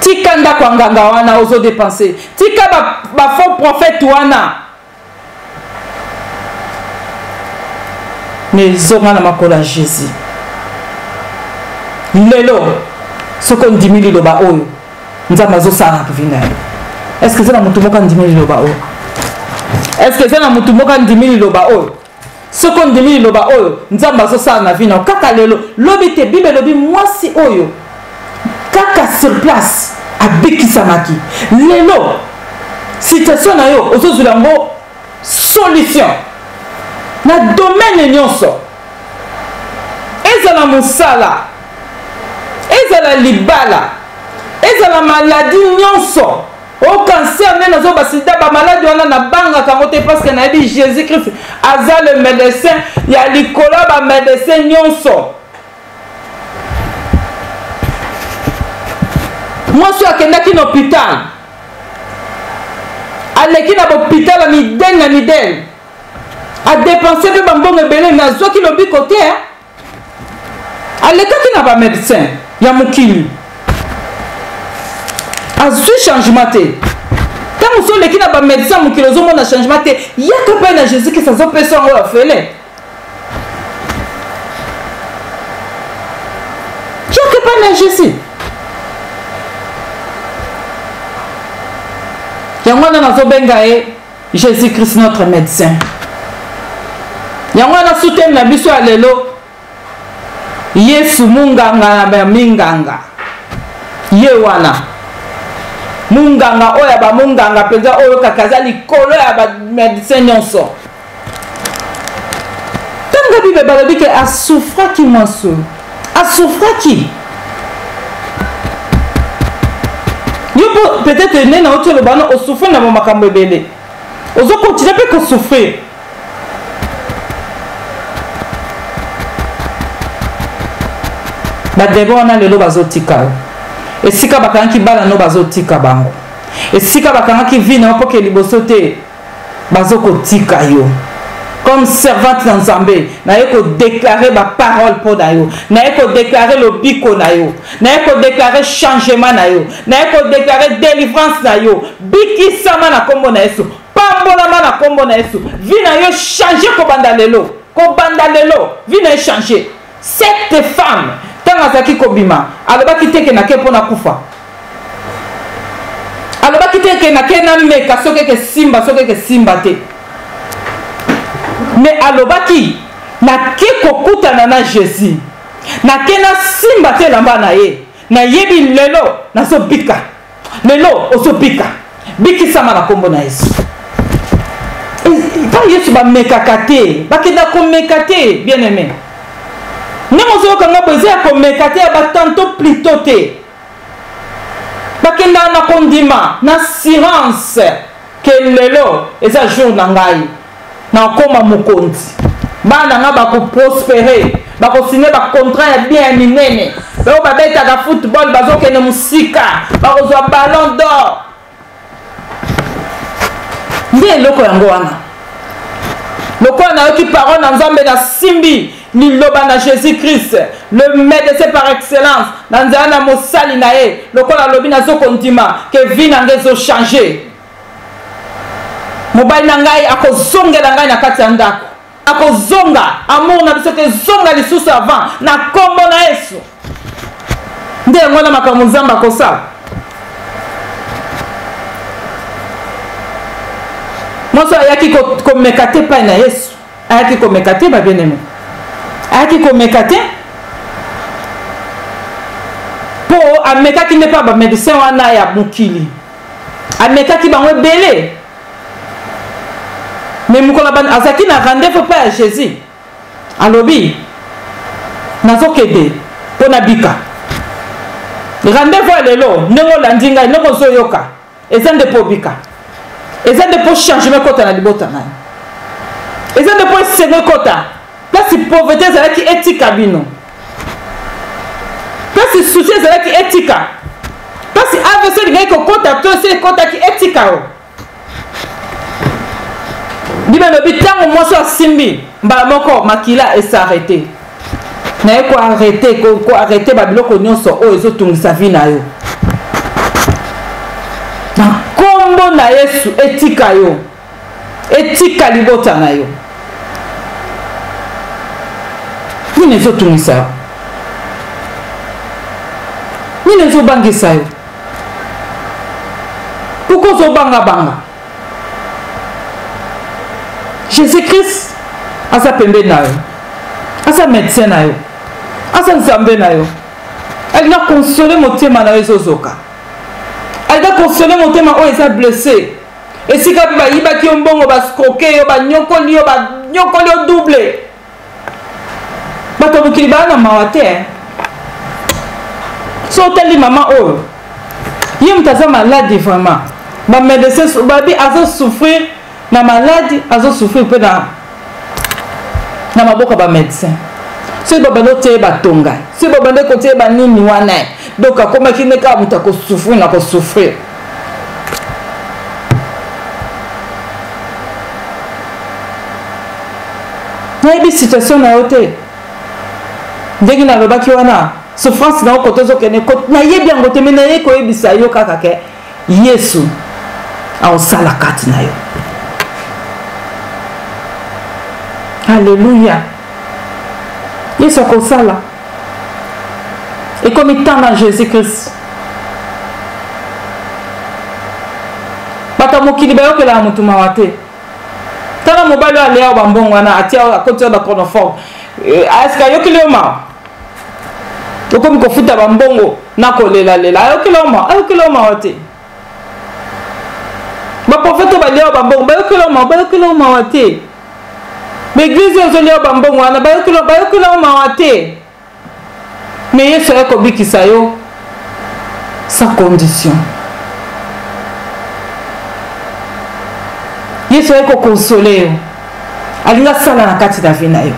Tika ndako ya nganga wana ozo depense, tika ba, ba faux prophète wana, mais zonga na makolo ya Jésus. Lelo soki ondimi liloba oyo Nzambe azosala na vie na yo, est-ce que eza na motu moko andimi liloba oyo? Est-ce que eza na motu moko andimi liloba oyo? Soki ondimi liloba oyo Nzambe azosala na vie na yo kaka lelo, lobi te. Bible elobi mwasi oyo kaka sur place abikisamaki. Lelo situation na yo ozozwila yango solution na domaine nyonso, ezala mosala, ezala libala, ezala maladi nyonso, o cancer nde nazo basida, bamaladi wana nabangaka yango te, parce que nayebi Jésus Christ aza le médecin ya likolo ya bamédecin nyonso. Mwasi oyo akendaki na hôpital, aleki na bopital ya midele na midele, adepense mpe bambongo ebele, me azwaki lobiko te. Alekaki na bamédecin ya mokili, azwi changement te. Ntango so oleki na bamédecin ya mokili ozomona changement te, yaka mpe na Jésus Christ, azopesa yango ya fele. Yaka epai na Jésus. Yango wana nazobenga ye Jésus Christ notre médecin. Yango wana suteme na biso ya lelo, Yesu munganga na minganga. Ye wana munganga oyo ya bamunganga mpenza, oyo kaka aza likolo ya bamédecin nyonso. Ntango Bible balobi ke asouffraki, mwasi oyo asouffraki, yo mpo peut-être nde nauti oloba wana, osouffrir na makambo ebele, ozokontinue mpe kosouffrir. Badebe wana lelo bazotika yo esika bakangaki bana no, bazotika bango esika bakangaki vi na yo mpo ke liboso te, bazokotika yo. Comme servante na Nzambe, naye kodeklare baparole mpo na yo, naye kodeklare lobiko na yo, naye kodeklare changement na yo, naye kodeklare délivrance na yo. Bikisama na nkombo na Yesu, pambolama na nkombo na Yesu. Vie na yo change kobanda lelo, kobanda lelo vie na yo change. Cette femme, ntango azalaki kobima, alobaki te ke nake mpo nakufa, alobaki te ke nake nameka soki eke simba, soki eke simba te, mais alobaki nake kokutana na Jésus, nake nasimba te elamba na ye, nayebi lelo nazobika. Lelo ozobika, bikisama na nkombo na Yesu. Mpo Yesu bamekaka te, bakenda komeka te. Bien aimé, ndenge ozoyoka nga boye, eza ya komeka te, ya batanto plutôt te. Bakendaka na kondima, na assurance ke lelo eza jour na ngai, nakoma mokonzi, bana nga bakoprospere, bakosine bacontrat ya bien ya minene, oyo babetaka football bazokende mosika, bakozwa ballon d'or. Nde eloko yango wana, lokola nayoki parole na Nzambe, nasimbi liloba na Jésus Christ le médecin par excellence, na nzela na mosali na ye, lokola alobi, nazokondima ke vie na ngai ezochange, mobali na ngai akozongela ngai na kati ya ndako, akozonga amour na biso kezonga lisusu avant, na nkombo na Yesu. Nde yango wana makambo Nzambe akosala. Mwasi ayaki komeka te epai na Yesu, ayaki komeka te, babieneme, ayaki komeka te, mpo amekaki nde mpa bamedecin wana ya mokili, amekaki bango ebele. Me mokolo azalaki na rendez-vous epai ya Jésus, alobi nazokende mpo nabika. Rendez-vous ya lelo, ndenge olandi ngai, ndenge ozoyoka, eza nde mpo obika, eza nde mpo changement ekɔta na libota na yo, eza nde mpo esengo ekɔta. Place pauvreté ezalaki etika bino. Place souci ezalaki etika. Place AVC elingaki kokota to esi ekotaki etika yo. Bible elobi ntango mwasi asimbi mbala moko makila esarrete. Naye koarrete koarrete babiloko nyonso oyo ezotungisa vi na yo. Na nkombo na Yesu etika yo. Etika libota na yo. Nini ezotungisa yo? Nini ezobangisa yo? Pourquoi ozobangabanga? Jésus-Christ aza pembeni na yo, aza médecin na yo, aza nzambe na yo, alinga console motema na yo ezozoka, alinga console motema oyo eza blesse. Esika mpe bayibaki yo mbongo, bascroke yo, banyokoli yo, banyokoli yo double. Bato ya mokili baa na mawa te. Eh. So otali mama oyo, ye moto aza maladi vraiment. Ba médecins babi azo souffrir na maladi, azo souffrir mpe na na maboko ya ba médecins. Soki babanda otia ye batonga, soki babanda kotia ye banini wana, donc akomaki nde kaka moto akosouffrir na kosouffrir. Nayebi situation na yo te, ndenge nalobaki wana souffrance na yo kote ozokende, nayebi yango te, me naye koyebisa yo kaka ke Yesu aosala kati na yo. Alléluia. Yesu akosala. Ekomi temps na Jésus-Christ. Bato ya mokili bayokelaka motu mawa te. Tala mobali oyo aleya bambongo wana, atia akoti yo na chronoforme. Est-ce ayokeli yo mawa? Okomi kofuta bambongo na kolelalela, ayokeli yo mawa? Ayokeli yo mawa te. Baprofete balia bambongo, bayokeli yo mawa? Bayokeli yo mawa te. Baeglise oyo ozolia bambongo wana, bayokeli yo mawa te. Mais Yesu aye kobikisa yo sans condition. Yesu aye kokonsole yo, alingi asala na kati na vie na yo,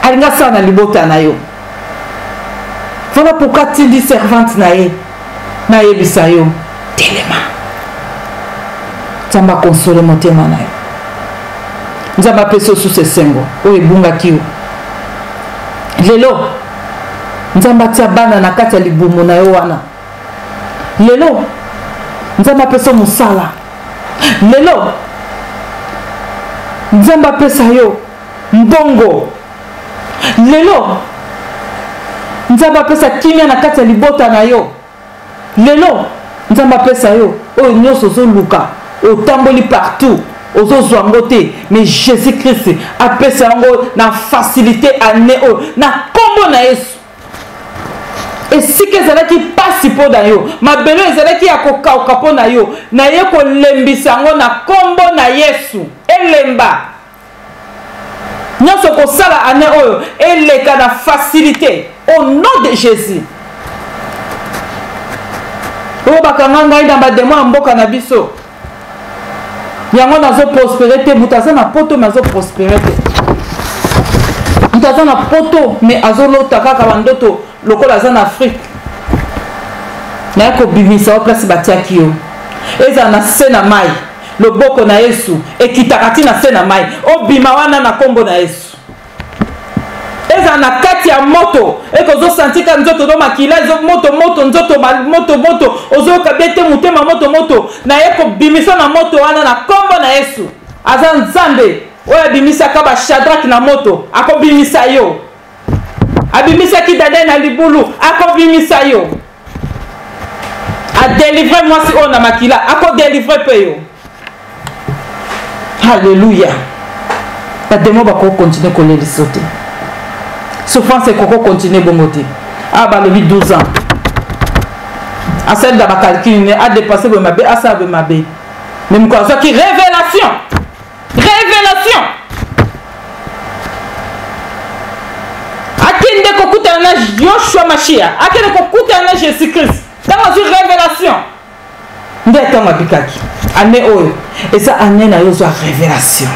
alingi asala na libota na yo. Voilà pourquoi atindi servante na ye nayebisa yo, telema. Nzambe akonsole motema na yo, Nzambe apesi yo susu esengo oyo ebungaki yo lelo. Nzambe atia bana na kati ya libumu na yo wana lelo. Nzambe apesa mosala lelo. Nzambe apesa yo mbongo lelo. Nzambe apesa kimia na kati ya libota na yo lelo. Nzambe apesa yo oyo nyonso ozoluka, otamboli partout ozozwa yango te, mais Jésus-Christ apesa yango na facilité année oyo na kombo na Yesu. Esika ezalaki pasi mpo na yo, mabele ezalaki ya kokauka mpo na yo, naye kolembisa yango na kombo na Yesu. Elemba nyonso kosala année oyo eleka na facilité au nom de Jésus. Oyo bakanga ngai na bademo ya mboka na biso, yango nazo prospérer te. Moto aza na poto mais azo prospérer te, moto aza na poto mais azolota kaka bandoto lokola aza na Afrique. Naye kobimisa yo place batiaki yo, ezala na se na mai, loboko na Yesu ekitaka ti na se na mai, obima wana na kombo na Yesu. Ezala na kati ya moto, eke ozosantika nzoto do makila ezo moto moto, nzoto moto moto, ozoyoka bien te, motema moto moto, naye kobimisa na moto wana na kombo na Yesu. Aza Nzambe oyo abimisaka ba Shadrach na moto, akobimisa yo. Abimisaki Daniel na libulu, akobimisa yo. Adelivre mwasi oyo na makila, akodelivre mpe yo. Alléluia. Bademo bakoki continuer kolelisa te, souffrance ekoki continuer bongo te. Awa balobi 12 ans asali na bacalcule ne adepense boye mabe, asala boye mabe, mais mokolo azwaki révélation, révélation, akende kokutana na Yoshua Mashia, akende kokutana na Jésus Christ. Ntango azwi révélation nde ntango abikaki. Année oyo eza année na yo ozwa révélation,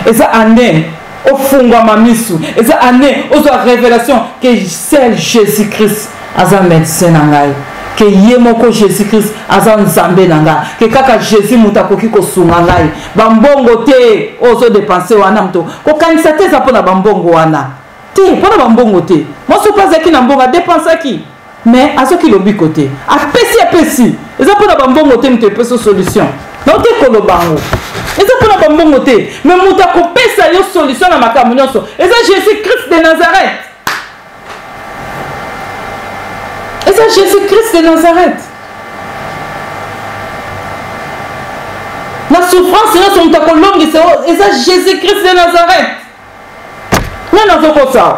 eza année. ofungwama misu, eza année ozwa révélation que seul Jésus Christ aza médecin na ngai, ke ye moko Jésus Christ aza nzambe na ngai, ke kaka Jésus moto akoki kosunga ngai. Bambongo te oyo ozodepense wana, moto kokanisa te eza mpo na bambongo wana te, mpo na bambongo te. Mwasi mpe azalaki na mbongo, adepensaki, mais azoki lobiko te, apesi apesi. Eza mpo na bambongo te moto epesi solution na te koloba yango, eza mpo na bambongo te, mais moto akopesa yo solution na makambo nyonso eza Jésus Christ de Nazareth. Eza Jésus Christ de Nazareth. Na souffrance nyonso moto akolongisa yo eza Jésus Christ de Nazareth. Nani azokosa?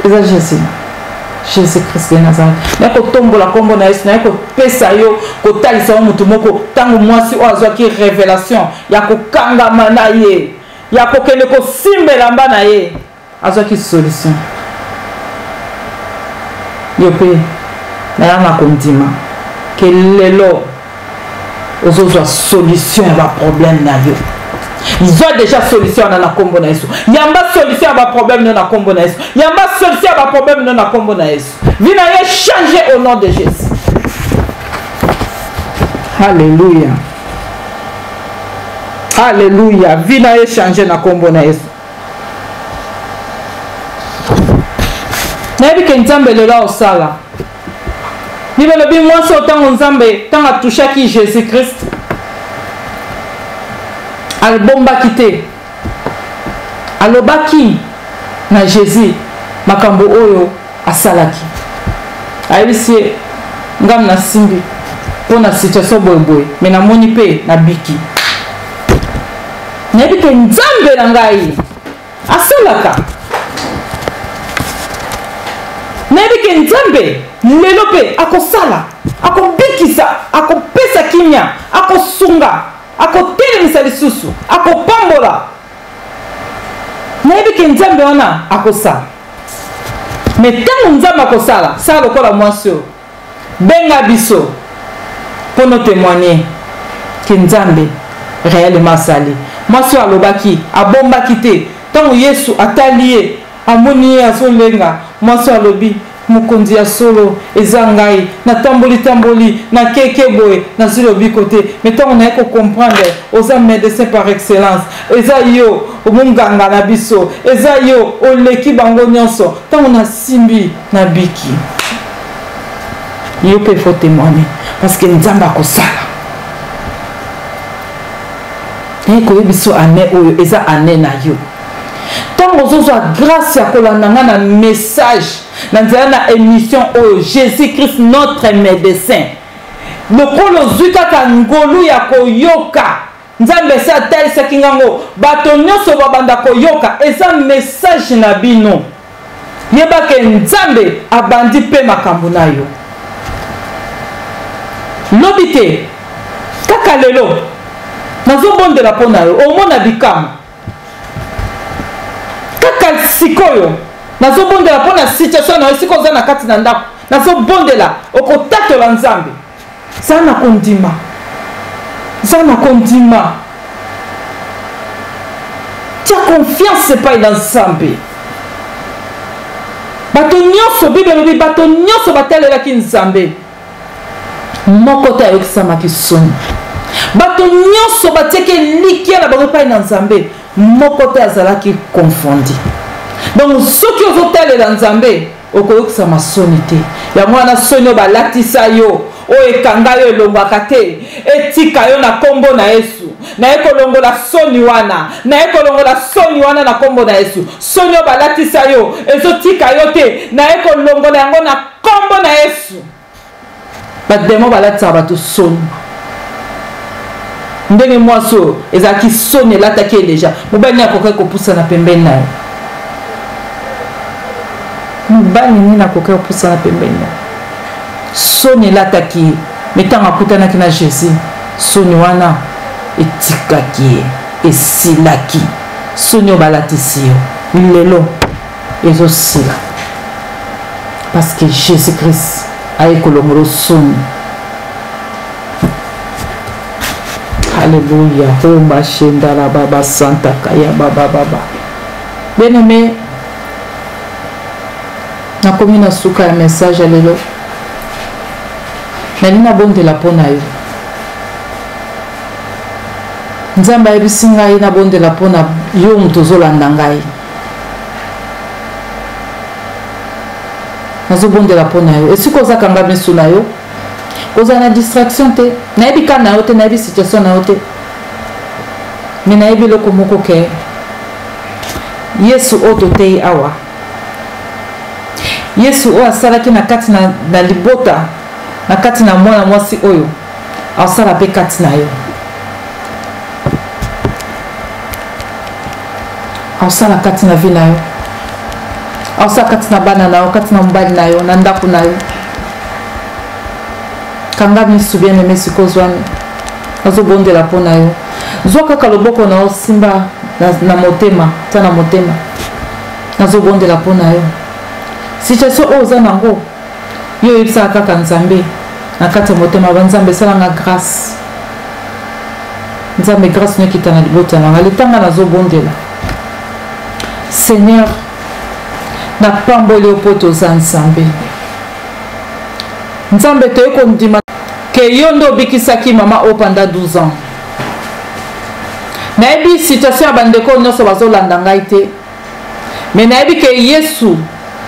Eza Jésus. Jésus Christ de Nazareth. Naye kotombola nkombo na Yesu, naye kopesa yo, kotalisa yo moto moko ntango mwasi oyo azwaki révélation ya kokangama na ye, ya kokende kosimba elamba na ye, azwaki solution. Yo mpe naya na kondima ke lelo ozozwa solution ya baproblème na yo. Zwa déjà solution wana na nkombo na Yesu. Yamba solution ya baproblème no na nkombo na Yesu. Yamba solution ya baproblème no na nkombo na Yesu. Vie na yo change au nom de Jésus. Alléluia, alléluia. Vie na yo change na nkombo na Yesu. Nayebi ke Nzambe lelo aosala. Bible elobi mwasi oyo ntango Nzambe, ntango atushaki Jésus Christ, abombaki te, alobaki na Jésus makambo oyo asalaki. Ayebisi ye, ngam nasimbi mpo na situation boyeboye, me namoni mpe nabiki. Nayebi ke Nzambe na ngai asalaka, nayebi ke Nzambe lelo mpe akosala, akobikisa, akopesa kimia, akosunga, akotelemisa lisusu, akopambola. Nayebi ke Nzambe wana akosala. Me ntango Nzambe akosala, sala lokola mwasi oyo, benga biso mpo no témoigner ke Nzambe réellement asali. Mwasi oyo alobaki, abombaki te. Ntango Yesu atali ye, amoni ye azolenga, mwasi oyo alobi, mokonzi ya solo eza ngai, natamboli tamboli, nakeke boye, nazwi lobiko te, me ntango naye kocomprendre oza médecin par excellence, eza yo monganga na biso, eza yo oleki bango nyonso, ntango nasimbi nabiki. Yo mpe faut témoigner parce que Nzambe akosala. Naye koyebi biso année oyo eza année na yo. Ntango ozozwa grâce ya kolanda nga na message na nzela na émission oyo, Jésus-Christ notre médecin, lokola ozwi kaka ngolu ya koyoka Nzambe esi atalisaki ngango, bato nyonso babanda koyoka, eza message na bino. Yeba ke Nzambe abandi mpe makambo na yo. Lobi te, kaka lelo nazobondela mpo na yo, omona bikamwa. Kaka sikoyo nazobondela mpo na situation na yo, esika oza na kati na ndako, nazobondela okotatola Nzambe. Za na kondima, za na kondima, tia confiance epai na Nzambe. Bato nyonso, Bible elobi, bato nyonso batalelaki Nzambe, moko te ayokisamaki soni. Bato nyonso batiaki elikya na bango epai na Nzambe, moko te azalaki confondi. Donc soki ozotalela Nzambe, okoyokisama soni te. Yango wana soni oyo balatisa yo, oyo ekanga yo, elongwaka te, etika yo na nkombo na Yesu. Naye kolongola soni wana, naye kolongola soni wana na nkombo na Yesu. Soni oyo balatisa yo ezotika yo te, naye kolongola yango na nkombo na Yesu. Bademo balatisaka bato soni. Ndenge mwasi oyo ezalaki soni elataki ye deja, mobali nini akokaki kopusana pembeni na ye? Mobali nini akokaki kopusana pembeni na ye? Soni elataki ye, me ntango akutanaki na Jésus, soni wana etikaki ye, esilaki. Soni oyo balatisi yo lelo ezosila, parce que Jésus-Christ aye kolongola soni. Alléluia. Rumba shenda la baba santa kaya baba baba. Bien-aimé, nakomi na suka ya message ya lelo. Nalingi nabondela mpo na yo. Nzambe ayebisi ngai nabondela mpo na yo moto ozolanda ngai. Nazobondela mpo na yo. Esika oza kanga miso na yo. Kozala na distraction te. Nayebi ka na yo te, nayebi situation na yo te. Mais nayebi eloko moko ke Yesu oyo toteyi awa, Yesu oyo asalaki na kati na, na libota, na kati na mwana mwasi oyo, asala mpe kati na yo. Asala kati na vie na yo. Asala kati na bana na yo, kati na mobali na yo, na ndako na yo. Kanga misu bien aimé sikoyo ozwami. Azobondela mpo na yo. Zwa kaka loboko na yo simba na, na motema, tia na motema. Nazobondela mpo na yo. Situation oyo oza nango, yo oyebisaka kaka Nzambe na kati ya motema ba Nzambe esala nga grâce. Nzambe grâce no ekita na libota na nga. Litanga nazobondela. Seigneur, napamboli yo mpo toza Nzambe. Nzambe toye kondima ke yo nde obikisaki mama oyo pendant 12 ans. Nayebi situation ya bandeko nyonso bazolanda ngai te, mais nayebi ke Yesu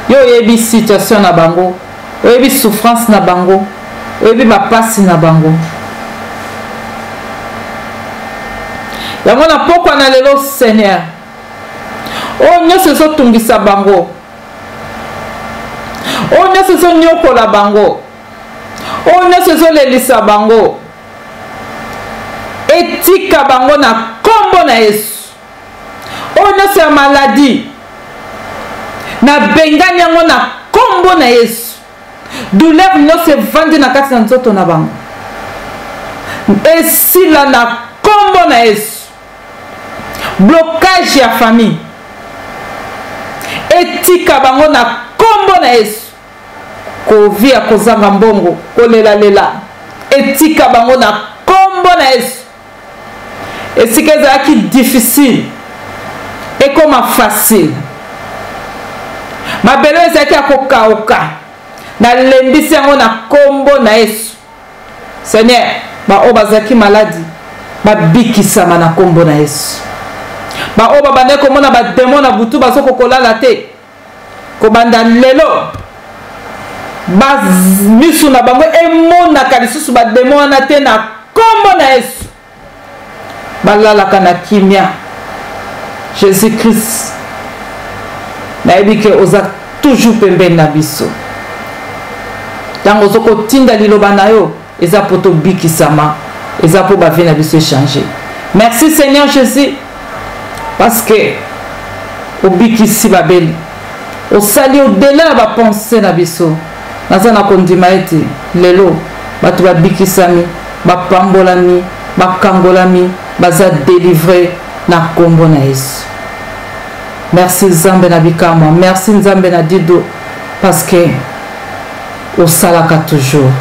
yo oyebi situation na bango, oyebi souffrance na bango, oyebi bapasi na bango. Yango na pokwa na lelo Seigneur, oyo nyonso ezotungisa bango, oyo nyonso ezonyokola bango, oyo nyonso ezolelisa bango, etika bango na kombo na Yesu. Oyo nyonso ya maladie, nabengani yango na kombo na Yesu. Douleur nyonso evandi na kati na nzoto na bango, esila na kombo na Yesu. Blocage ya famille etika bango na kombo na Yesu. Kovi ya kozanga mbongo, kolelalela etika bango na kombo na Yesu. Esika ezalaki difficile ekoma facile. Mabele ezalaki ya kokauka, nalembisi yango na kombo na Yesu. Seigneur, baoyo bazalaki maladi babikisama na kombo na Yesu. Baoyo babandaki komona bademo na butu bazokoka kolala te, kobanda lelo ba misu na bango emonaka lisusu bademo wana te na kombo na Yesu. Balalaka na kimia. Jésus-Christ, nayebi ke oza toujours pembeni na biso. Ntango ozo kotinda liloba na yo, eza po tobikisama, eza po ba vie na biso echanger. Merci Seigneur Jésus, parce que obikisi babeli, osali au-delà ya ba pensée na biso. Naza na kondima ete lelo bato babikisami, bapambolami, bakangolami, baza délivre na kombo na Yesu. Merci Nzambe na bikamwa, merci Nzambe na dido, parce que osalaka toujours.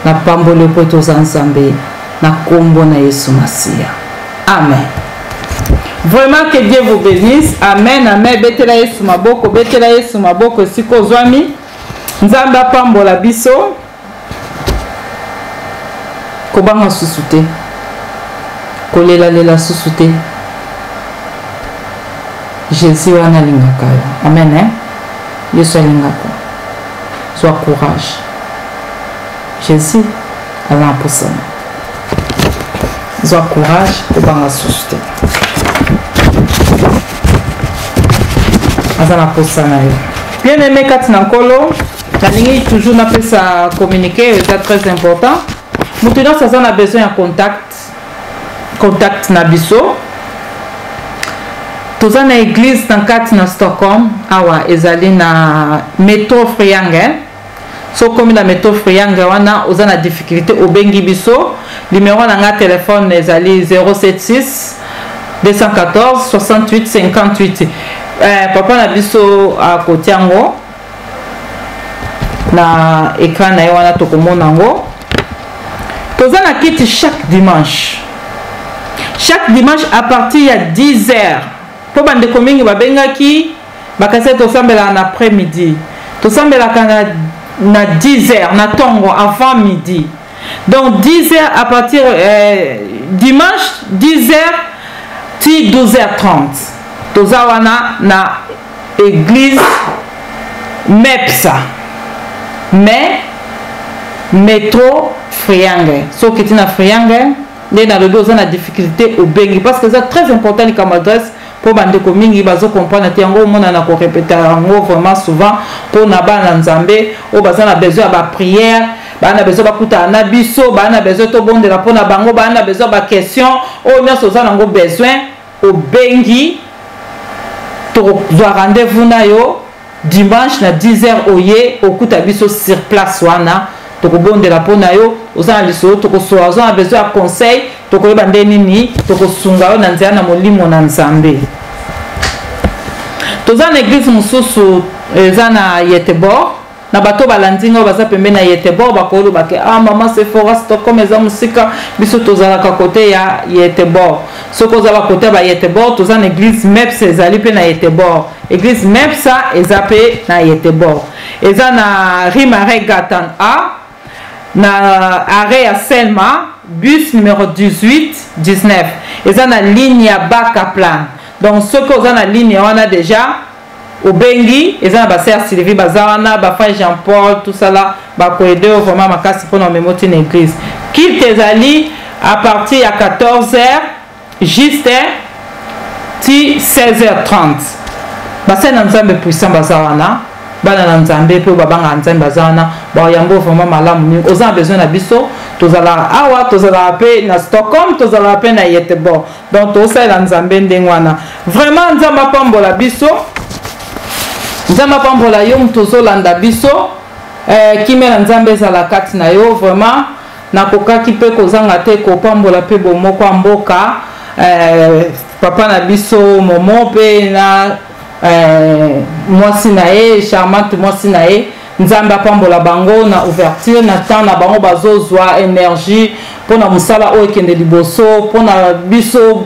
Napamboli yo po ete oza Nzambe na kombo na Yesu Masiya. Amen. Vraiment que Dieu vous bénisse. Amen, amen. Betela Yesu maboko, betela Yesu maboko esika ozwami. Nzambe apambola biso. Kobanga susu te. Kolelalela susu te. Jésus wana alingaka yo. Amen, hein? Yesu alingaka. Zwa courage. Jésus aza na posa na. Zwa courage, kobanga susu te. Aza na posa na yo. Bien-aimé kati na Nkolo, nalingi toujours napesa communiqué, eza très important. Moto nyonso aza na besoin ya contact, contact na biso. Toza na église na kati na Stockholm, awa ezali na metro Friange. So okomi na metro Friange wana oza na difficulté, obengi biso. Numéro na nga téléphone ezali 076 214 68 58. Papa na biso akotia yango na écran na ye wana, tokomona yango. Toza na kiti chaque dimanche. Chaque dimanche à partir ya 10 heures. Mpo bandeko mingi babengaki bakasi tosambelaka na après midi. Tosambelaka na, na 10 heures na tongo avant midi. Donc 10 heures à partir euh, dimanche 10 heures ti 12h30. Toza wana na église MEPSA. Mais métro Friangle. Soki okiti na Friangle nde nalobi oza na difficulté obengi parce que eza très important likambo adresse mpo bandeko mingi bazo comprendre te yango omona na korepeta yango vraiment souvent mpo na bana nzambe oyo baza na besoin ya baprière baa na besoin bakutana na biso baa na besoin tobondela mpo na bango baa na besoin baquestion oyo nyonso oza nango besoin obengi tokozwa rendez-vous na yo dimanche na 10 heures oye okuta biso sur place wana tokobondela mpo na yo oza na lisolo tokosola oza na besoin ya conseil tokoyeba nde nini tokosunga yo na nzela na molimo na nzambe toza na eglise mosusu eza na yetebor na bato balandi ngai baza pembeni ya Göteborg bakoloba ke ah mama Sephora Stockholm eza mosika biso tozalaka kote ya Göteborg soki oza bakote ya ba Göteborg toza na eglise MEPS ezali mpe na Göteborg eglise MEPSA eza mpe na Göteborg eza na Rimaregatan A na arrêt ya Selma bus numero 18 19 eza na ligne ya Bakaplan donc soki oza na ligne wana deja obengi eza na ba sœur Sylvie baza wana ba frère Jean Paul tout ça là ba ko aider yo vraiment makasi pona omema oti na église culte ezali à partir ya 14h juste ti 16h30 basali na nzambe puissant baza wana bana na nzambe mpe oyo babangaka nzambe baza wana bayambo vraiment malamu mingi oza na besoin na biso tozalaka awa tozalaka mpe na stockholm tozalaka mpe na yetebor donc tosalela nzambe ndenge wana vraiment nzambe apambola biso nzambe apambola yo moto ozolanda biso eh, kimia na nzambe ezala kati na yo vraiment nakokaki mpe kozanga te kopambola mpe bomoko ya mboka eh, papa na biso momo mpe na eh, mwasi na ye charmante mwasi na ye Nzambe apambola bango na ouverture na temps na bango bazozwa energie mpo na mosala oyo ekende liboso mpo na biso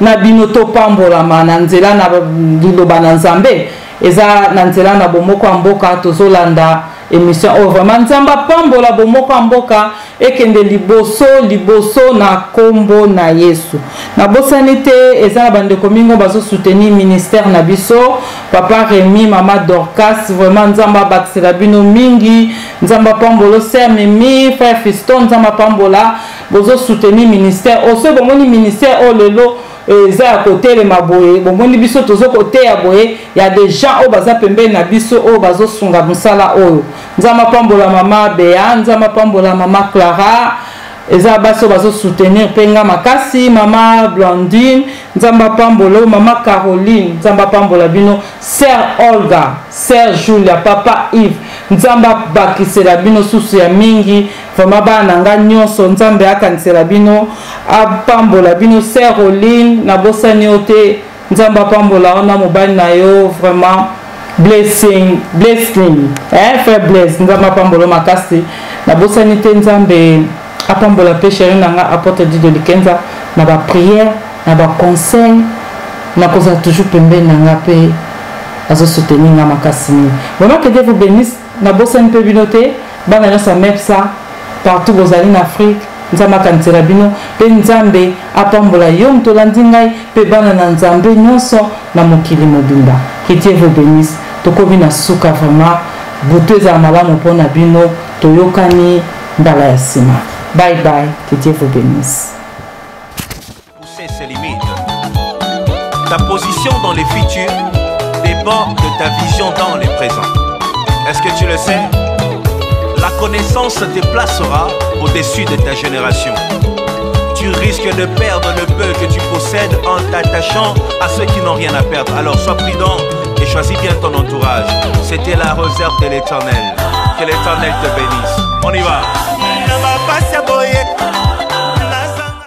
na bino topambolama na nzela na liloba na Nzambe eza na nzela na bomoko ya mboka tozolanda emission oyo vraiment Nzambe apambola bomoko ya mboka ekende liboso liboso na kombo na Yesu. Nabosani te eza na bandeko mingi oyo bazo soutenir ministère na biso papa Remy, mama Dorcas, vraiment Nzambe abakisela bino mingi, Nzambe apambola sœur Mimi, frère Fiston, Nzambe apambola bozo soutenir ministère oyo. Soki bomoni ministère oyo lelo eza ya kotelema boye, bomoni biso tozo koteya boye, ya des gens oyo baza pembeni na biso oyo bazosunga mosala oyo. Nzambe apambola mama Bea, Nzambe apambola mama Clara, eza basi oyo bazo soutenir mpe nga makasi, mama Blandine, Nzambe apambola mama Caroline, Nzambe apambola bino, sœur Olga, sœur Julia, papa Yves, Nzambe abakisela bino susu ya mingi, vraiment bana na nga nyonso Nzambe akanisela bino, apambola bino, sœur Oline, nabosani yo te. Nzambe apambola yo na mobali na yo vraiment blessing blessing eh frère Blaise Nzambe apambola yo makasi nabosani te Nzambe apambola pe chéri na nga apôtre Dido Likenza na ba prière na ba conseil nakozala toujours pembeni na nga pe azo soutenir nga makasi mingi vraiment que Dieu vous bénisse nabosani pe bino te bana nyonso ya mepsa partout bozali na Afrique Nzambe akanisela bino pe Nzambe apambola yo moto olandi ngai pe bana na Nzambe nyonso na mokili mobimba. Que Dieu vous benisse. Tokomi na suka vraiment. Butu ezala malamu mpo na bino. Toyokani mbala ya sima. Bye bye. Que Dieu vous benisse. Pousser ses limites. Ta position dans les futurs dépend de ta vision dans les présents. Est-ce que tu le sais La connaissance te placera au-dessus de ta génération. Tu risques de perdre le peu que tu possèdes en t'attachant à ceux qui n'ont rien à perdre. Alors sois prudent et choisis bien ton entourage. C'était la réserve de l'éternel. Que l'éternel te bénisse. On y va.